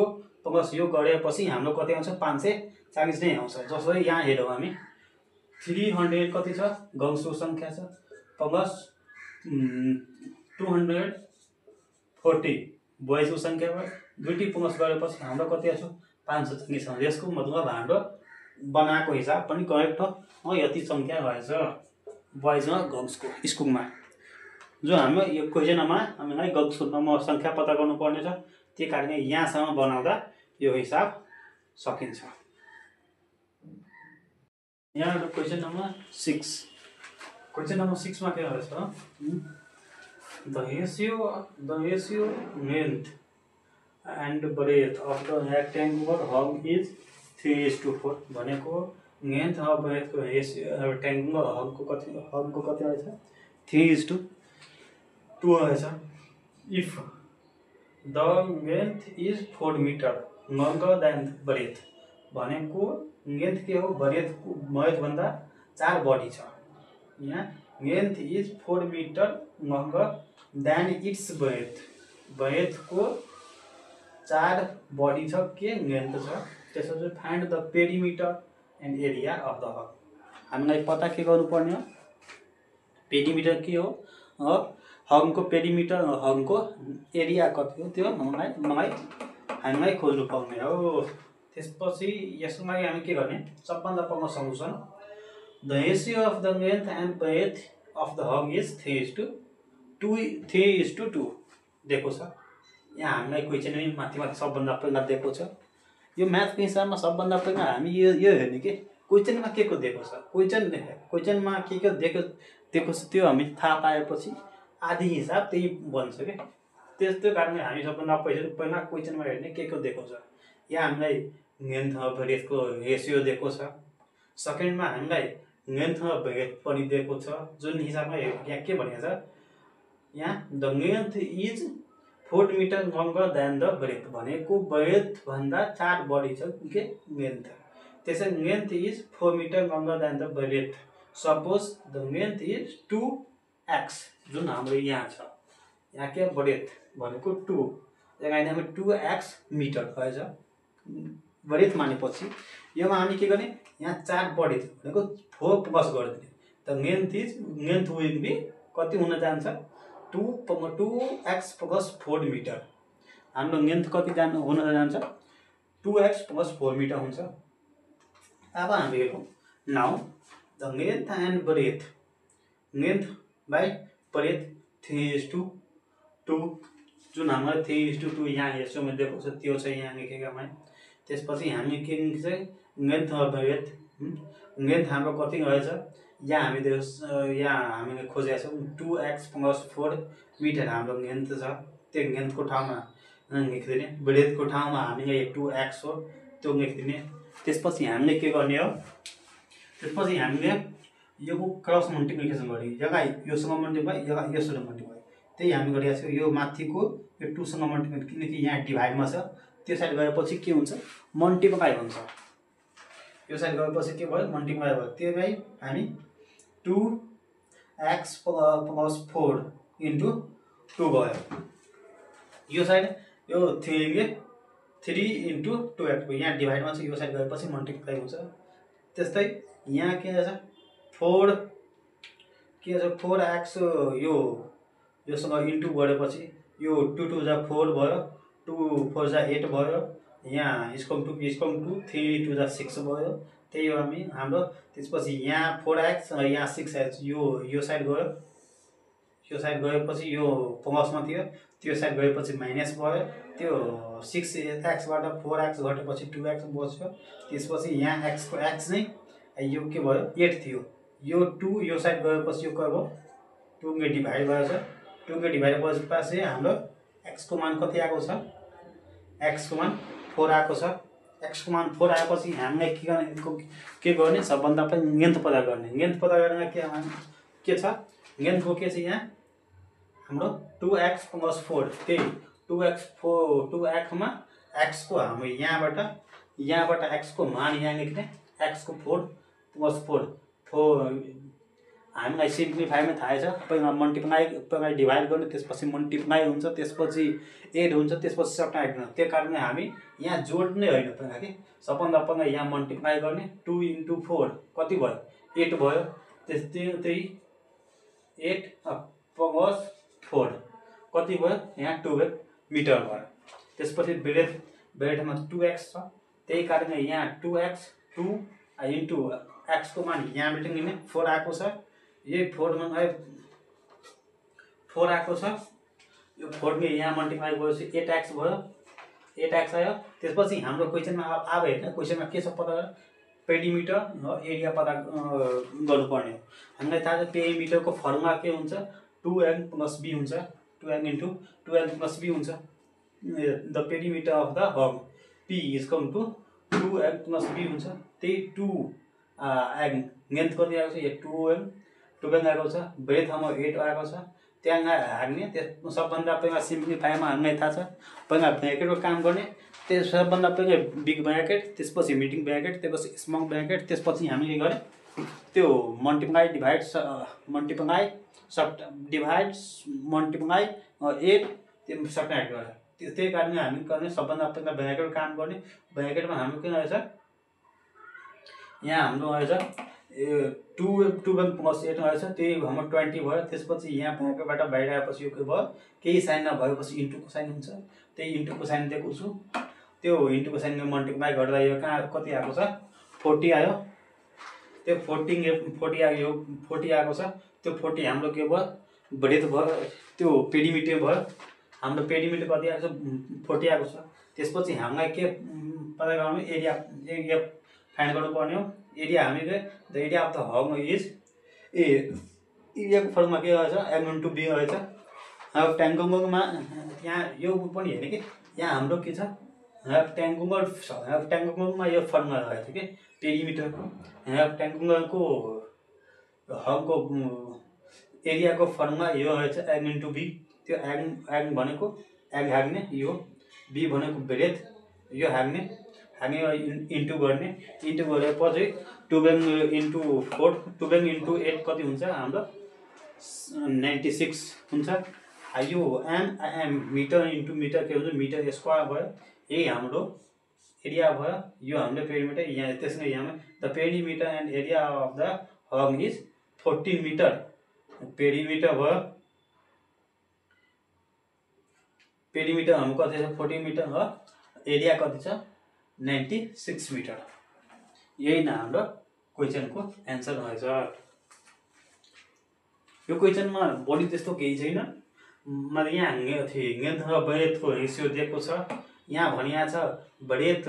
प्लस यो गरेपछि हाम्रो कति आउँछ 540 नै आउँछ जसरी यहाँ हेरौँ हामी 300 कति छ गर्ल्सको संख्या छ प्लस 240 बोइजको संख्या भयो दुईटै प्लस गरेपछि हाम्रो कति आउँछ 540 आउँछ यसको मतलब हाम्रो बनाएको हिसाब पनि करेक्ट हो यति संख्या रहेछ बोइज र गर्ल्सको स्कुलमा जो हाम्रो यो क्वेसनमा हामीलाई गर्ल्सको नम्बर संख्या पत्ता गर्नुपर्ने छ त्यही कारणले यहाँसम्म बनाउँदा यो हिसाब सकिन्छ यहाँ क्वेसन नम्बर 6 क्वेसन नम्बर 6 मा के रहेछ the ratio length and breadth of the rectangular hug is 3:4 भनेको लेन्थ र ब्रेथको रेशियो रेक्टेंगुलर हगको कति रहेछ 3:2 रहेछ if the length is 4 metre longer than breadth भनेको लेन्थ के हो ब्रेथ भन्दा 4 बढी छ यहाँ length is 4 metre longer than its breadth को 4 बढी छ के लेन्थ छ त्यसपछि find the perimeter and area of the hall हामीलाई पता के गर्नुपर्ने हो पेरिमिटर के हो हङको पेरिमिटर हङको एरिया कति हो त्यो हामीलाई खोज्नु पर्ने हो। त्यसपछि यसको लागि हामी के गर्ने, सबभन्दा पहिलो solution the ratio of the length and breadth of the hall is 3:2 दिएको छ। यहाँ हामीलाई क्वेसन माथि सबभन्दा पहिला दिएको छ। यो म्याथको हिसाबमा सबभन्दा पहिला हामी यो हेर्ने कि क्वेसनमा के को दिएको छ, क्वेसनमा के दिएको छ त्यो हामी थाहा पाएपछि आधी हिसाब त्यही बन्छ क्या। त्यस्तो कारणले हामी सबभन्दा पहिला क्वेसनमा हेर्ने के को दिएको छ। यहाँ हामीलाई लेन्थ अफ ब्रेथको रेसियो दिएको छ। सेकेन्डमा हामीलाई लेन्थ अफ ब्रेथ पनि दिएको छ, जुन हिसाबमा यहाँ के भनेको छ, यहाँ the length is 4 metre longer than the breadth भनेको ब्रेथ भन्दा 4 बढी छ के लेन्थ। त्यसैले length is 4 metre longer than the breadth. Suppose the length is 2x जुन हाम्रो यहाँ छ, यहाँ के ब्रेथ भनेको 2, यहाँ 2x मिटर भएछ ब्रेथ मानेपछि योमा हामी के गर्ने, यहाँ 4 बढी छ भनेको 4 प्लस गरिदिने। द लेन्थ विल बी कति हुन जान्छ, 2x प्लस 4 मिटर। हाम्रो लेन्थ कति हुन जान्छ, 2x प्लस 4 मिटर हुन्छ। अब हामी हेरौँ now the length and breadth, length by breadth 3:2 जुन हामीलाई 3:2 यहाँ हेर्छौँ दिएको छ त्यो चाहिँ यहाँ लेखेका मैले। त्यसपछि हामी के चाहिँ लेन्थ अफ ब्रेथ, लेन्थ हाम्रो कति रहेछ यहाँ हामीले खोजेका छौँ 2x प्लस 4 मिटर हाम्रो लेन्थ छ। त्यो लेन्थको ठाउँमा लेखिदिने, ब्रेथको ठाउँमा हामीले 2x हो त्यो लेखिदिने। त्यसपछि हामीले के गर्ने हो, त्यसपछि हामीले यो क्रस मल्टिप्लिकेसन गर्ने, यसलाई योसँग मल्टिप्लाई यसलाई योसँग मल्टिप्लाई, त्यही हामी गरिरहेको छौँ। यो माथिको यो 2 सँग मल्टिप्लाई किनकि यहाँ डिभाइडमा छ, त्यो साइड गएपछि के हुन्छ मल्टिप्लाई हुन्छ। यो साइड गएपछि के भयो मल्टिप्लाई भयो। त्यसलाई हामी 2x प्लस 4 इन्टु 2 भयो। यो साइड यो 3 इन्टु 2x यहाँ डिभाइडमा छ, यो साइड गएपछि मल्टिप्लाई हुन्छ। त्यस्तै यहाँ के छ 4x योसँग इन्टु गरेपछि यो 2 जा 4 भयो, 2 4 जा 8 भयो, यहाँ इस्कम टू 3 2 जा 6 भयो। त्यही हो हाम्रो। त्यसपछि यहाँ 4x यहाँ 6x यो साइड गयो, यो साइड गएपछि यो प्लसमा थियो, त्यो साइड गएपछि माइनस भयो। त्यो 6x बाट 4x घटेपछि 2x बच्यो। त्यसपछि यहाँ x को x नै यो के भयो 8 थियो, यो 2 यो साइड गएपछि यो के भयो 2 ले डिभाइड भएछ। 2 ले डिभाइड भएपछि हाम्रो x को मान कति आएको छ, x को मान 4 आएको छ। x को मान 4 आएपछि हामीले के गर्ने सबभन्दा पहिला लेन्थ पत्ता गर्ने। लेन्थ पत्ता गर्न के छ, लेन्थको के छ यहाँ हाम्रो 2x प्लस 4, त्यही 2x मा x को हाम्रो यहाँबाट x को मान यहाँ लेख्ने, x को 4 प्लस 4 हामीलाई सिम्प्लिफाईमा थाहा छ। पहिला पहिला डिभाइड गर्ने, त्यसपछि मल्टिप्लाई हुन्छ, त्यसपछि एड हुन्छ, त्यसपछि सब्ट्र्याक्ट गर्ने। त्यो कारणले हामी यहाँ जोड्ने होइन पहिला कि सबभन्दा पहिला यहाँ मल्टिप्लाई गर्ने। 2 इन्टु 4 कति भयो 8 भयो। त्यही 8 प्लस 4 कति भयो यहाँ 12 मिटर भयो। त्यसपछि ब्रेथमा 2x छ, त्यही कारणले यहाँ 2x 2 इन्टु x को मान यहाँबाट लिने 4 आएको छ। यही 4 आएको छ, यो 4 ले यहाँ मल्टिप्लाई गरेपछि 8x भयो, 8x आयो। त्यसपछि हाम्रो क्वेसनमा अब हेर्न क्वेसनमा के छ पत्ता पेरिमिटर एरिया पत्ता गर्नुपर्ने हो। हामीलाई थाहा छ पेरिमिटरको फर्मुला के हुन्छ 2n प्लस b हुन्छ, 2n into 2n plus b हुन्छ। The perimeter of the hall p is come to 2n plus b हुन्छ। त्यही 2 लेन्थ कति आएको छ यो 2n आएको छ, ब्रेथ हाम्रो 8 आएको छ। त्यहाँ हाल्ने त्यो सबभन्दा पहिला सिम्प्लिफाईमा हामीलाई थाहा छ पहिला ब्र्याकेटको काम गर्ने। त्यस सबभन्दा पहिला बिग ब्र्याकेट, त्यसपछि मिडियम ब्र्याकेट, त्यसपछि स्मल ब्र्याकेट, त्यसपछि हामीले के गरे त्यो मल्टिप्लाई डिभाइड मल्टिप्लाई 8 त्यो सब्ट्र्याक्ट गरे। त्यही कारणले हामी गर्ने सबभन्दा पहिला ब्र्याकेटको काम गर्ने। ब्र्याकेटमा हाम्रो के रहेछ यहाँ हाम्रो आएछ 2+8 आएछ, त्यही हाम्रो 20 भयो। त्यसपछि यहाँ भएकोबाट बाहिर आएपछि यो के भयो, केही साइन नभएपछि इन्टुको साइन हुन्छ, त्यही इन्टुको साइन दिएको छु। त्यो इन्टुको साइनले मल्टिप्लाई गर्दा यो कहाँ कति आएको छ 40 आयो। त्यो 40 आयो, यो 40 आएको छ। त्यो 40 हाम्रो के भयो ब्रेथ भयो, त्यो पेरिमिटर भयो। हाम्रो पेरिमिटर कति आएको छ 40 आएको छ। त्यसपछि हामीलाई के पता गर्नु, एरिया फाइन्ड गर्नुपर्ने हो। एरिया हामीले the area of the hog is एरियाको फर्ममा के आएछ m/b आएछ। अब ट्याङ्गुङमा यहाँ यो पनि हेर्ने कि यहाँ हाम्रो के छ ट्याङ्गुङमा यो फर्मुला आएछ कि पेरिमिटरको। ट्याङ्गुङको हगको एरियाको फर्मुला यो आएछ m/b। त्यो एग भनेको एग ह्याग्ने, यो बी भनेको ब्रेथ, यो ह्याग्ने इन्टु गर्ने। इन्टु गरेपछि 2 इन्टु 4 2 इन्टु 8 कति हुन्छ हाम्रो 96 हुन्छ। यो एम मिटर इन्टु मिटर के हुन्छ मिटर स्क्वायर भयो। यही हाम्रो एरिया भयो। यो हाम्रो पेरिमिटर यहाँ त्यसै यहाँ the perimeter and area of the hog is 14 metre. Perimeter भयो, पेरिमिटर हाम्रो कति छ 14 मिटर हो, एरिया कति छ 96 मिटर। यही न हाम्रो क्वेसनको एन्सर रहेछ। यो क्वेसनमा बढी त्यस्तो केही छैन। मैले यहाँ लेन्थ र ब्रेथको रेसियो दिएको छ। यहाँ भनिया छ ब्रेथ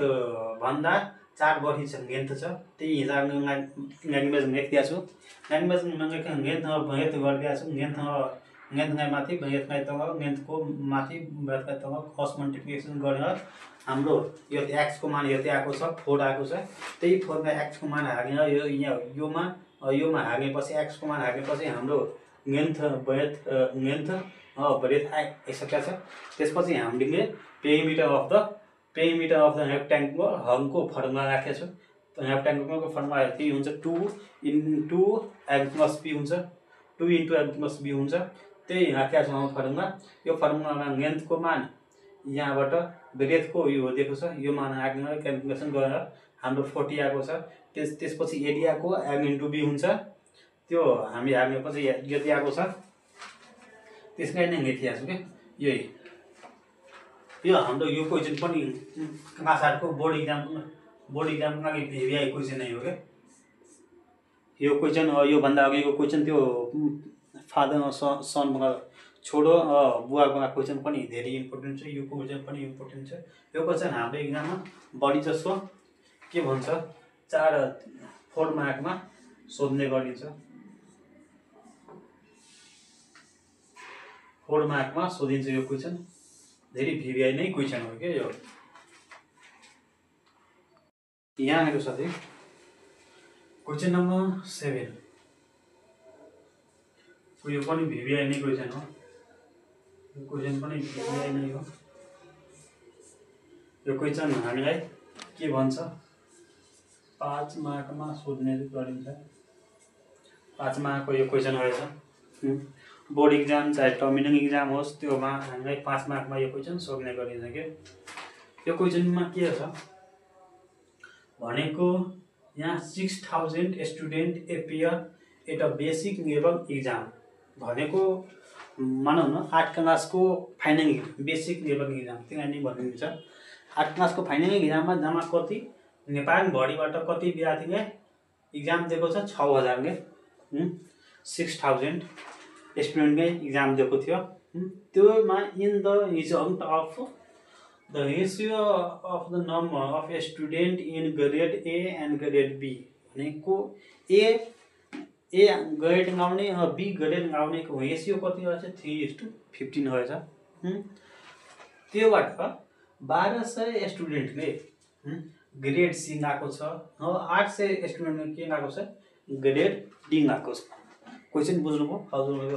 भन्दा 4 बढी छ लेन्थ छ, त्यही हिसाबले ल्याङ्ग्वेज लेखिदिएको छु। ल्याङ्ग्वेजमा लेन्थ र ब्रेथ गरिदिएको छु। लेन्थलाई माथि ब्रेथलाई तल, लेन्थको माथि ब्रेथलाई तल क्रस मल्टिप्लिकेसन गरेर हाम्रो यो एक्सको मान यति आएको छ 4 आएको छ। त्यही 4 मा एक्सको मान हालेर योमा हालेपछि एक्सको मान हालेपछि हाम्रो लेन्थ ब्रेथ आइसकेको छ। त्यसपछि हामीले पेरिमिटर अफ द रेक्ट्याङ्गुलर हगको फर्मुला राखेको छु। रेक्ट्याङ्गुलरको फर्मुला यति हुन्छ 2 इन्टु x + b हुन्छ, 2 इन्टु x + b हुन्छ। त्यही राखेको छु हाम्रो फर्मुला। यो फर्मुलामा लेन्थको मान यहाँबाट ब्रेथको यो दिएको छ, यो मान हालेर क्याल्कुलेसन गरेर हाम्रो 40 आएको छ। त्यसपछि एरियाको m/b हुन्छ, त्यो हामी हाल्नेपछि यति आएको छ। त्यसलाई नै लेखिएको छु कि यही यो हाम्रो यो क्वेसन पनि क्लास 8 को बोर्ड इक्जामको लागि VVI क्वेसन नै हो क्या। यो क्वेसन योभन्दा अघिको क्वेसन त्यो फादर सन छोडो बुवाको क्वेसन पनि धेरै इम्पोर्टेन्ट छ। यो क्वेसन पनि इम्पोर्टेन्ट छ। यो क्वेसन हाम्रो इक्जाममा बढी जसो के भन्छ 4 मार्कमा सोध्ने गरिन्छ। 4 मार्कमा सोधिन्छ यो क्वेसन। धेरै VVI नै क्वेसन हो क्या यो। यहाँ आएको साथै क्वेसन नम्बर 7 यो पनि VVI नै क्वेसन हो। यो क्वेसन पनि VVI नै हो। यो क्वेसन हामीलाई के भन्छ 5 मार्कमा सोध्ने गरिन्छ। 5 मार्कको यो क्वेसन रहेछ। बोर्ड इक्जाम चाहे टर्मिनल इक्जाम होस् त्योमा हामीलाई 5 मार्कमा यो क्वेसन सोध्ने गरिन्छ के। यो क्वेसनमा के छ भनेको यहाँ 6000 student appear at a basic level exam भनेको मानौ न 8 क्लासको फाइनल बेसिक लेभल इक्जाम त्यहाँ नै भनिन्छ। 8 क्लासको फाइनल इक्जाममा जम्मा कति नेपालभरिबाट कति विद्यार्थीले इक्जाम दिएको छ 6000ले 6000 स्टुडेन्टले इक्जाम दिएको थियो। त्योमा in the result of the ratio of the number of student in grade A and grade B भनेको ए ग्रेड लगाउने र बी ग्रेड लगाउनेको रेसियो कति रहेछ 3:15 रहेछ। त्योबाट 1200 स्टुडेन्टले ग्रेड सी लगाएको छ र 800 स्टुडेन्टले के लगाएको छ ग्रेड डी लगाएको छ। क्वेसन बुझ्नुभयो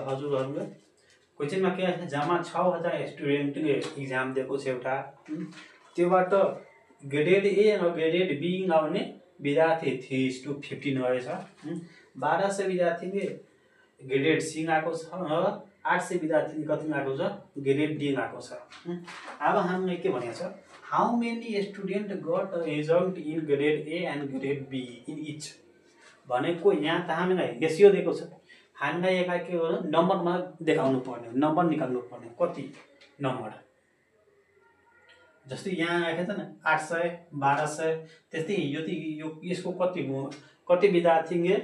हजुरहरूले। क्वेसनमा के छ जम्मा 6000 स्टुडेन्टले इक्जाम दिएको छ एउटा। त्योबाट ग्रेड ए र ग्रेड बी लगाउने विद्यार्थी 3:15 रहेछ। 1200 विद्यार्थीले ग्रेड सी लगाएको छ र 800 विद्यार्थीले कति लगाएको छ ग्रेड डी लगाएको छ। अब हामीले के भनेको छ how many student got result in grade A and grade B in each भनेको यहाँ त हामीलाई रेसियो दिएको छ। हामीलाई यहाँ के हो नम्बरमा देखाउनु पर्ने, नम्बर निकाल्नु पर्ने कति नम्बर। जस्तै यहाँ आएको छ नि 800 1200 त्यस्तै यो यसको कति विद्यार्थीले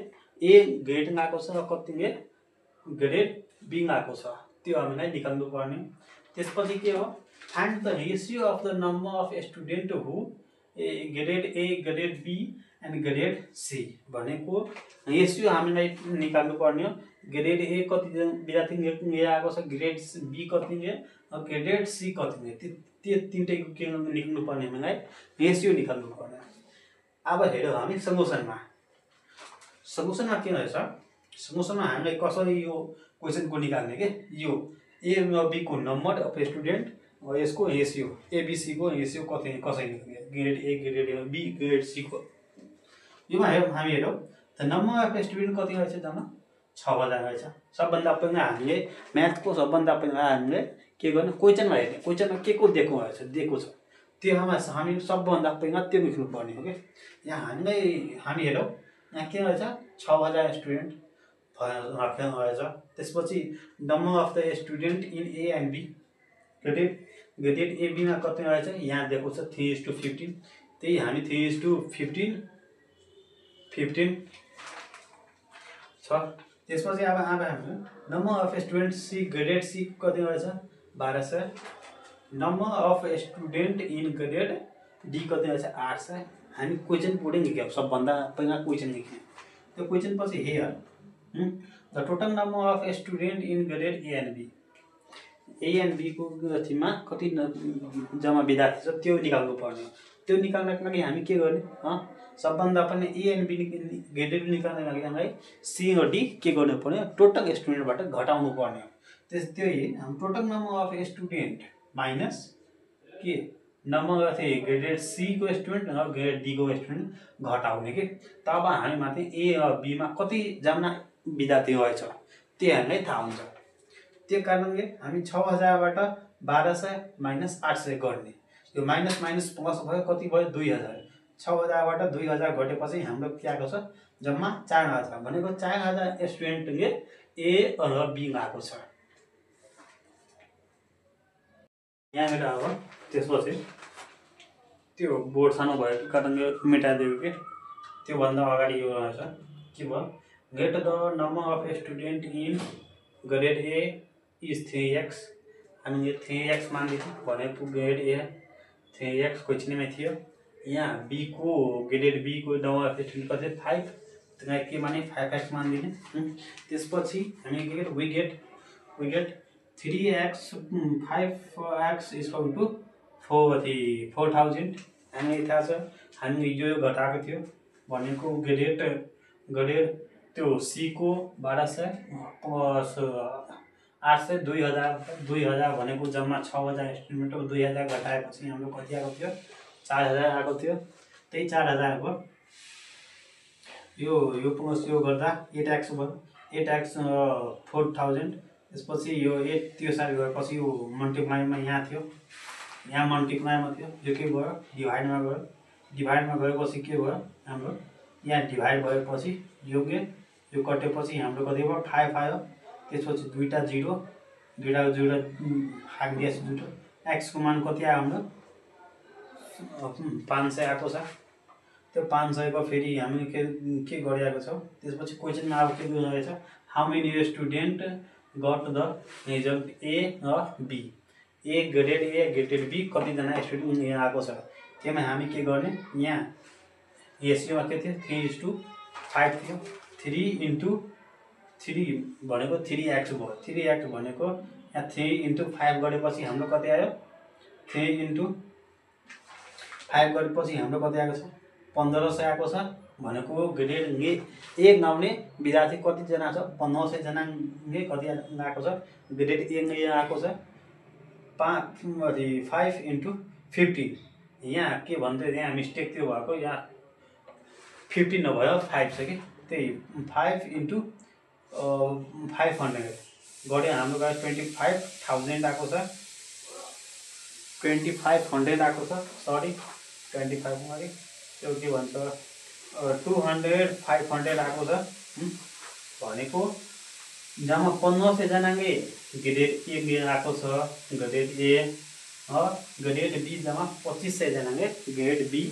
ए ग्रेड गएको छ र कतिले ग्रेड बी गएको छ त्यो हामीलाई निकाल्नु पर्ने। त्यसपछि के हो find the ratio of the number of student who grade A grade B and grade C भनेको रेसियो हामीलाई निकाल्नु पर्ने हो। ग्रेड ए कति विद्यार्थी आएको छ, ग्रेड बी कतिले, ग्रेड सी कतिले, त्यो तीनटैको के निकाल्नु पर्ने हामीलाई रेसियो निकाल्नु पर्ने। अब हेरौँ हामी सल्युसनमा के रहेछ। सल्युसनमा हामीलाई कसरी यो क्वेसनको निकाल्ने के यो ए र बी को नम्बर अफ स्टुडेन्ट र यसको रेसियो एबीसी को रेसियो कसरी निकाल्ने grade A grade B grade C को। योमा हामी हेरौँ द नम्बर अफ स्टुडेन्ट कति रहेछ जम्मा 6000 रहेछ। सबभन्दा पहिला हामीले म्याथको सबभन्दा पहिला हामीले के गर्ने क्वेसनमा हेर्ने, क्वेसनमा के को दिएको छ त्योमा हामी सबभन्दा पहिला त्यो लेख्नु पर्ने हो के। यहाँ हामी हेरौँ यहाँ के रहेछ 6000 स्टुडेन्ट राखेको रहेछ। त्यसपछि number of the student in A and B grade A बीमा कति रहेछ यहाँ दिएको छ 3:15 त्यही हामी 3:15 छ। त्यसपछि अब हामी number of student C grade C कति रहेछ 1200। Number of student in grade D कति रहेछ 800। हामी क्वेसन पुरै लेख्यौँ, सबभन्दा पहिला क्वेसन लेख्ने। त्यो क्वेसन पछि here the total number of student in grade A and B A and B को अथीमा कति जम्मा विद्यार्थी छ त्यो निकाल्नु पर्ने। त्यो निकाल्नको लागि हामी के गर्ने सबभन्दा पहिला ए एन्ड बी ग्रेड निकाल्नको लागि हामीलाई सी र डी के गर्नु पर्ने टोटल स्टुडेन्टबाट घटाउनु पर्ने। त्यही हामी total number of student minus के नम्बर अफ ग्रेड सी को स्टुडेन्ट र ग्रेड डी को स्टुडेन्ट घटाउने के। तब हामी माथि ए र बीमा कति जना विद्यार्थी रहेछ त्यो हामीलाई थाहा हुन्छ। त्यो कारणले हामी 6000बाट 1200 माइनस 800 गर्ने। यो माइनस माइनस प्लस भयो कति भयो 2000। 6000बाट 2000 घटेपछि हाम्रो के आएको छ जम्मा 4000 भनेको 4000 स्टुडेन्टले ए र बी गएको छ। यहाँबाट अब त्यसपछि त्यो बोर्ड सानो भएको कारणले मेटाइदिएको के। त्योभन्दा अगाडि यो रहेछ के भयो get the number of student in grade A is 3x। हामीले 3x मान्दैथ्यौँ भनेको ग्रेड ए 3x क्वेसनमै थियो। यहाँ बी को ग्रेड बी को नम्बर अफ स्टुडेन्ट कति 5 त्यसलाई के माने 5x मानिदिने। त्यसपछि हामी के we get 3x 5x equal to 4000। हामीलाई थाहा छ हामी यो घटाएको थियो भनेको ग्रेड त्यो सी को 1200 प्लस 800 2000 भनेको जम्मा 6000 स्टुडेन्ट 2000 घटाएपछि हाम्रो कति आएको थियो 4000 आएको थियो। त्यही 4000 को यो प्लस यो गर्दा 8x भयो 8x 4000। त्यसपछि यो 8 त्यो साइड गएपछि यो मल्टिप्लाइमा यहाँ थियो यहाँ मल्टिप्लाइमा थियो यो के भयो डिभाइडमा गयो। डिभाइडमा गएपछि के भयो हाम्रो यहाँ डिभाइड भएपछि यो कटेपछि हाम्रो कति भयो 5 आयो। त्यसपछि दुईटा 0 भागिदिएपछि दुईटा x को मान कति आयो हाम्रो 500 आएको छ। त्यो 500 को फेरि हामी के गरिरहेको छौँ। त्यसपछि क्वेसनमा अब के रहेछ how many student got the result A र बी ए ग्रेड बी कतिजना स्टुडेन्ट आएको छ। त्यसमा हामी के गर्ने यहाँ रेसियोमा के थियो 3:5 थियो। 3 भनेको 3x भयो। 3x भनेको यहाँ 3:5 गरेपछि हाम्रो कति आयो 3:5 गरेपछि हाम्रो कति आएको छ 1500 आएको छ। भनेको ग्रेड ए गाउने विद्यार्थी कतिजना छ 1500 जनाले कति आएको छ ग्रेड ए आएको छ 5:15। यहाँ के भन्दै यहाँ मिस्टेक त्यो भएको यहाँ 15 नभयो 5 छ कि त्यही 5 × 500 गऱ्यो हाम्रो 25,000 आएको छ। 2500 आएको छ, सरी 25 अरे त्यो के भन्छ 200 500 आएको छ। भनेको जम्मा 1500 जनाले ग्रेड ए लिएर आएको छ, ग्रेड ए, ग्रेड बी जम्मा 2500 जनाले ग्रेड बी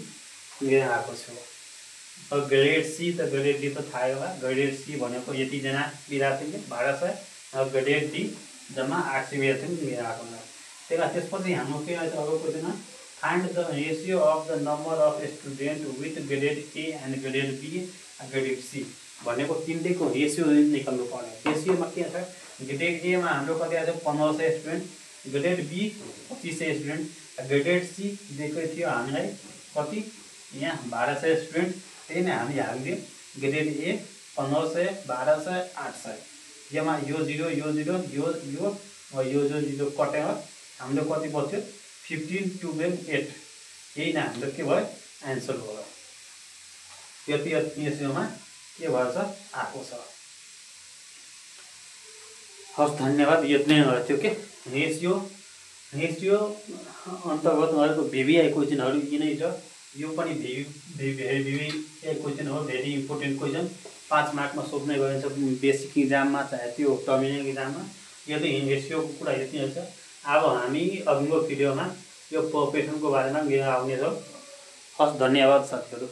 लिएर आएको छ। ग्रेड सी त ग्रेड डी त थाहै होला, ग्रेड सी भनेको यतिजना विद्यार्थीले 1200, ग्रेड डी जम्मा 800 विद्यार्थीले लिएर आएको छ। त्यसपछि हाम्रो के आउँछ अब question, find the ratio of the number of student with grade A and grade B grade C भनेको तिनटैको रेसियो निकाल्नु पर्ने। रेसियोमा के छ, ग्रेड एमा हाम्रो कति आएको छ 1500 student, grade B 2500 student, grade C दिएकै थियो हामीलाई कति यहाँ 1200 स्टुडेन्ट। त्यही नै हामीले ग्रेड ए 1500 1200 800 यसमा यो 0 यो 0 यो 0 कटेर हाम्रो कति बच्यो 15 12 8। यही नै हाम्रो के भयो एन्सर भयो। यति रेसियोमा के भएछ आएको छ। हस् धन्यवाद। यति नै थियो के रेसियो अन्तर्गत गरेको VBI क्वेसनहरू यिनै छ। यो पनि VBI क्वेसन हो, भेरी इम्पोर्टेन्ट क्वेसन, 5 मार्कमा सोध्ने गरिन्छ बेसिक इक्जाममा चाहे त्यो टर्मिनल इक्जाममा। यदि रेसियोको कुरा यति छ। अब हामी अघिल्लो भिडियोमा यो प्रोपेसनको बारेमा लिएर आउनेछौँ। हस् धन्यवाद साथीहरू।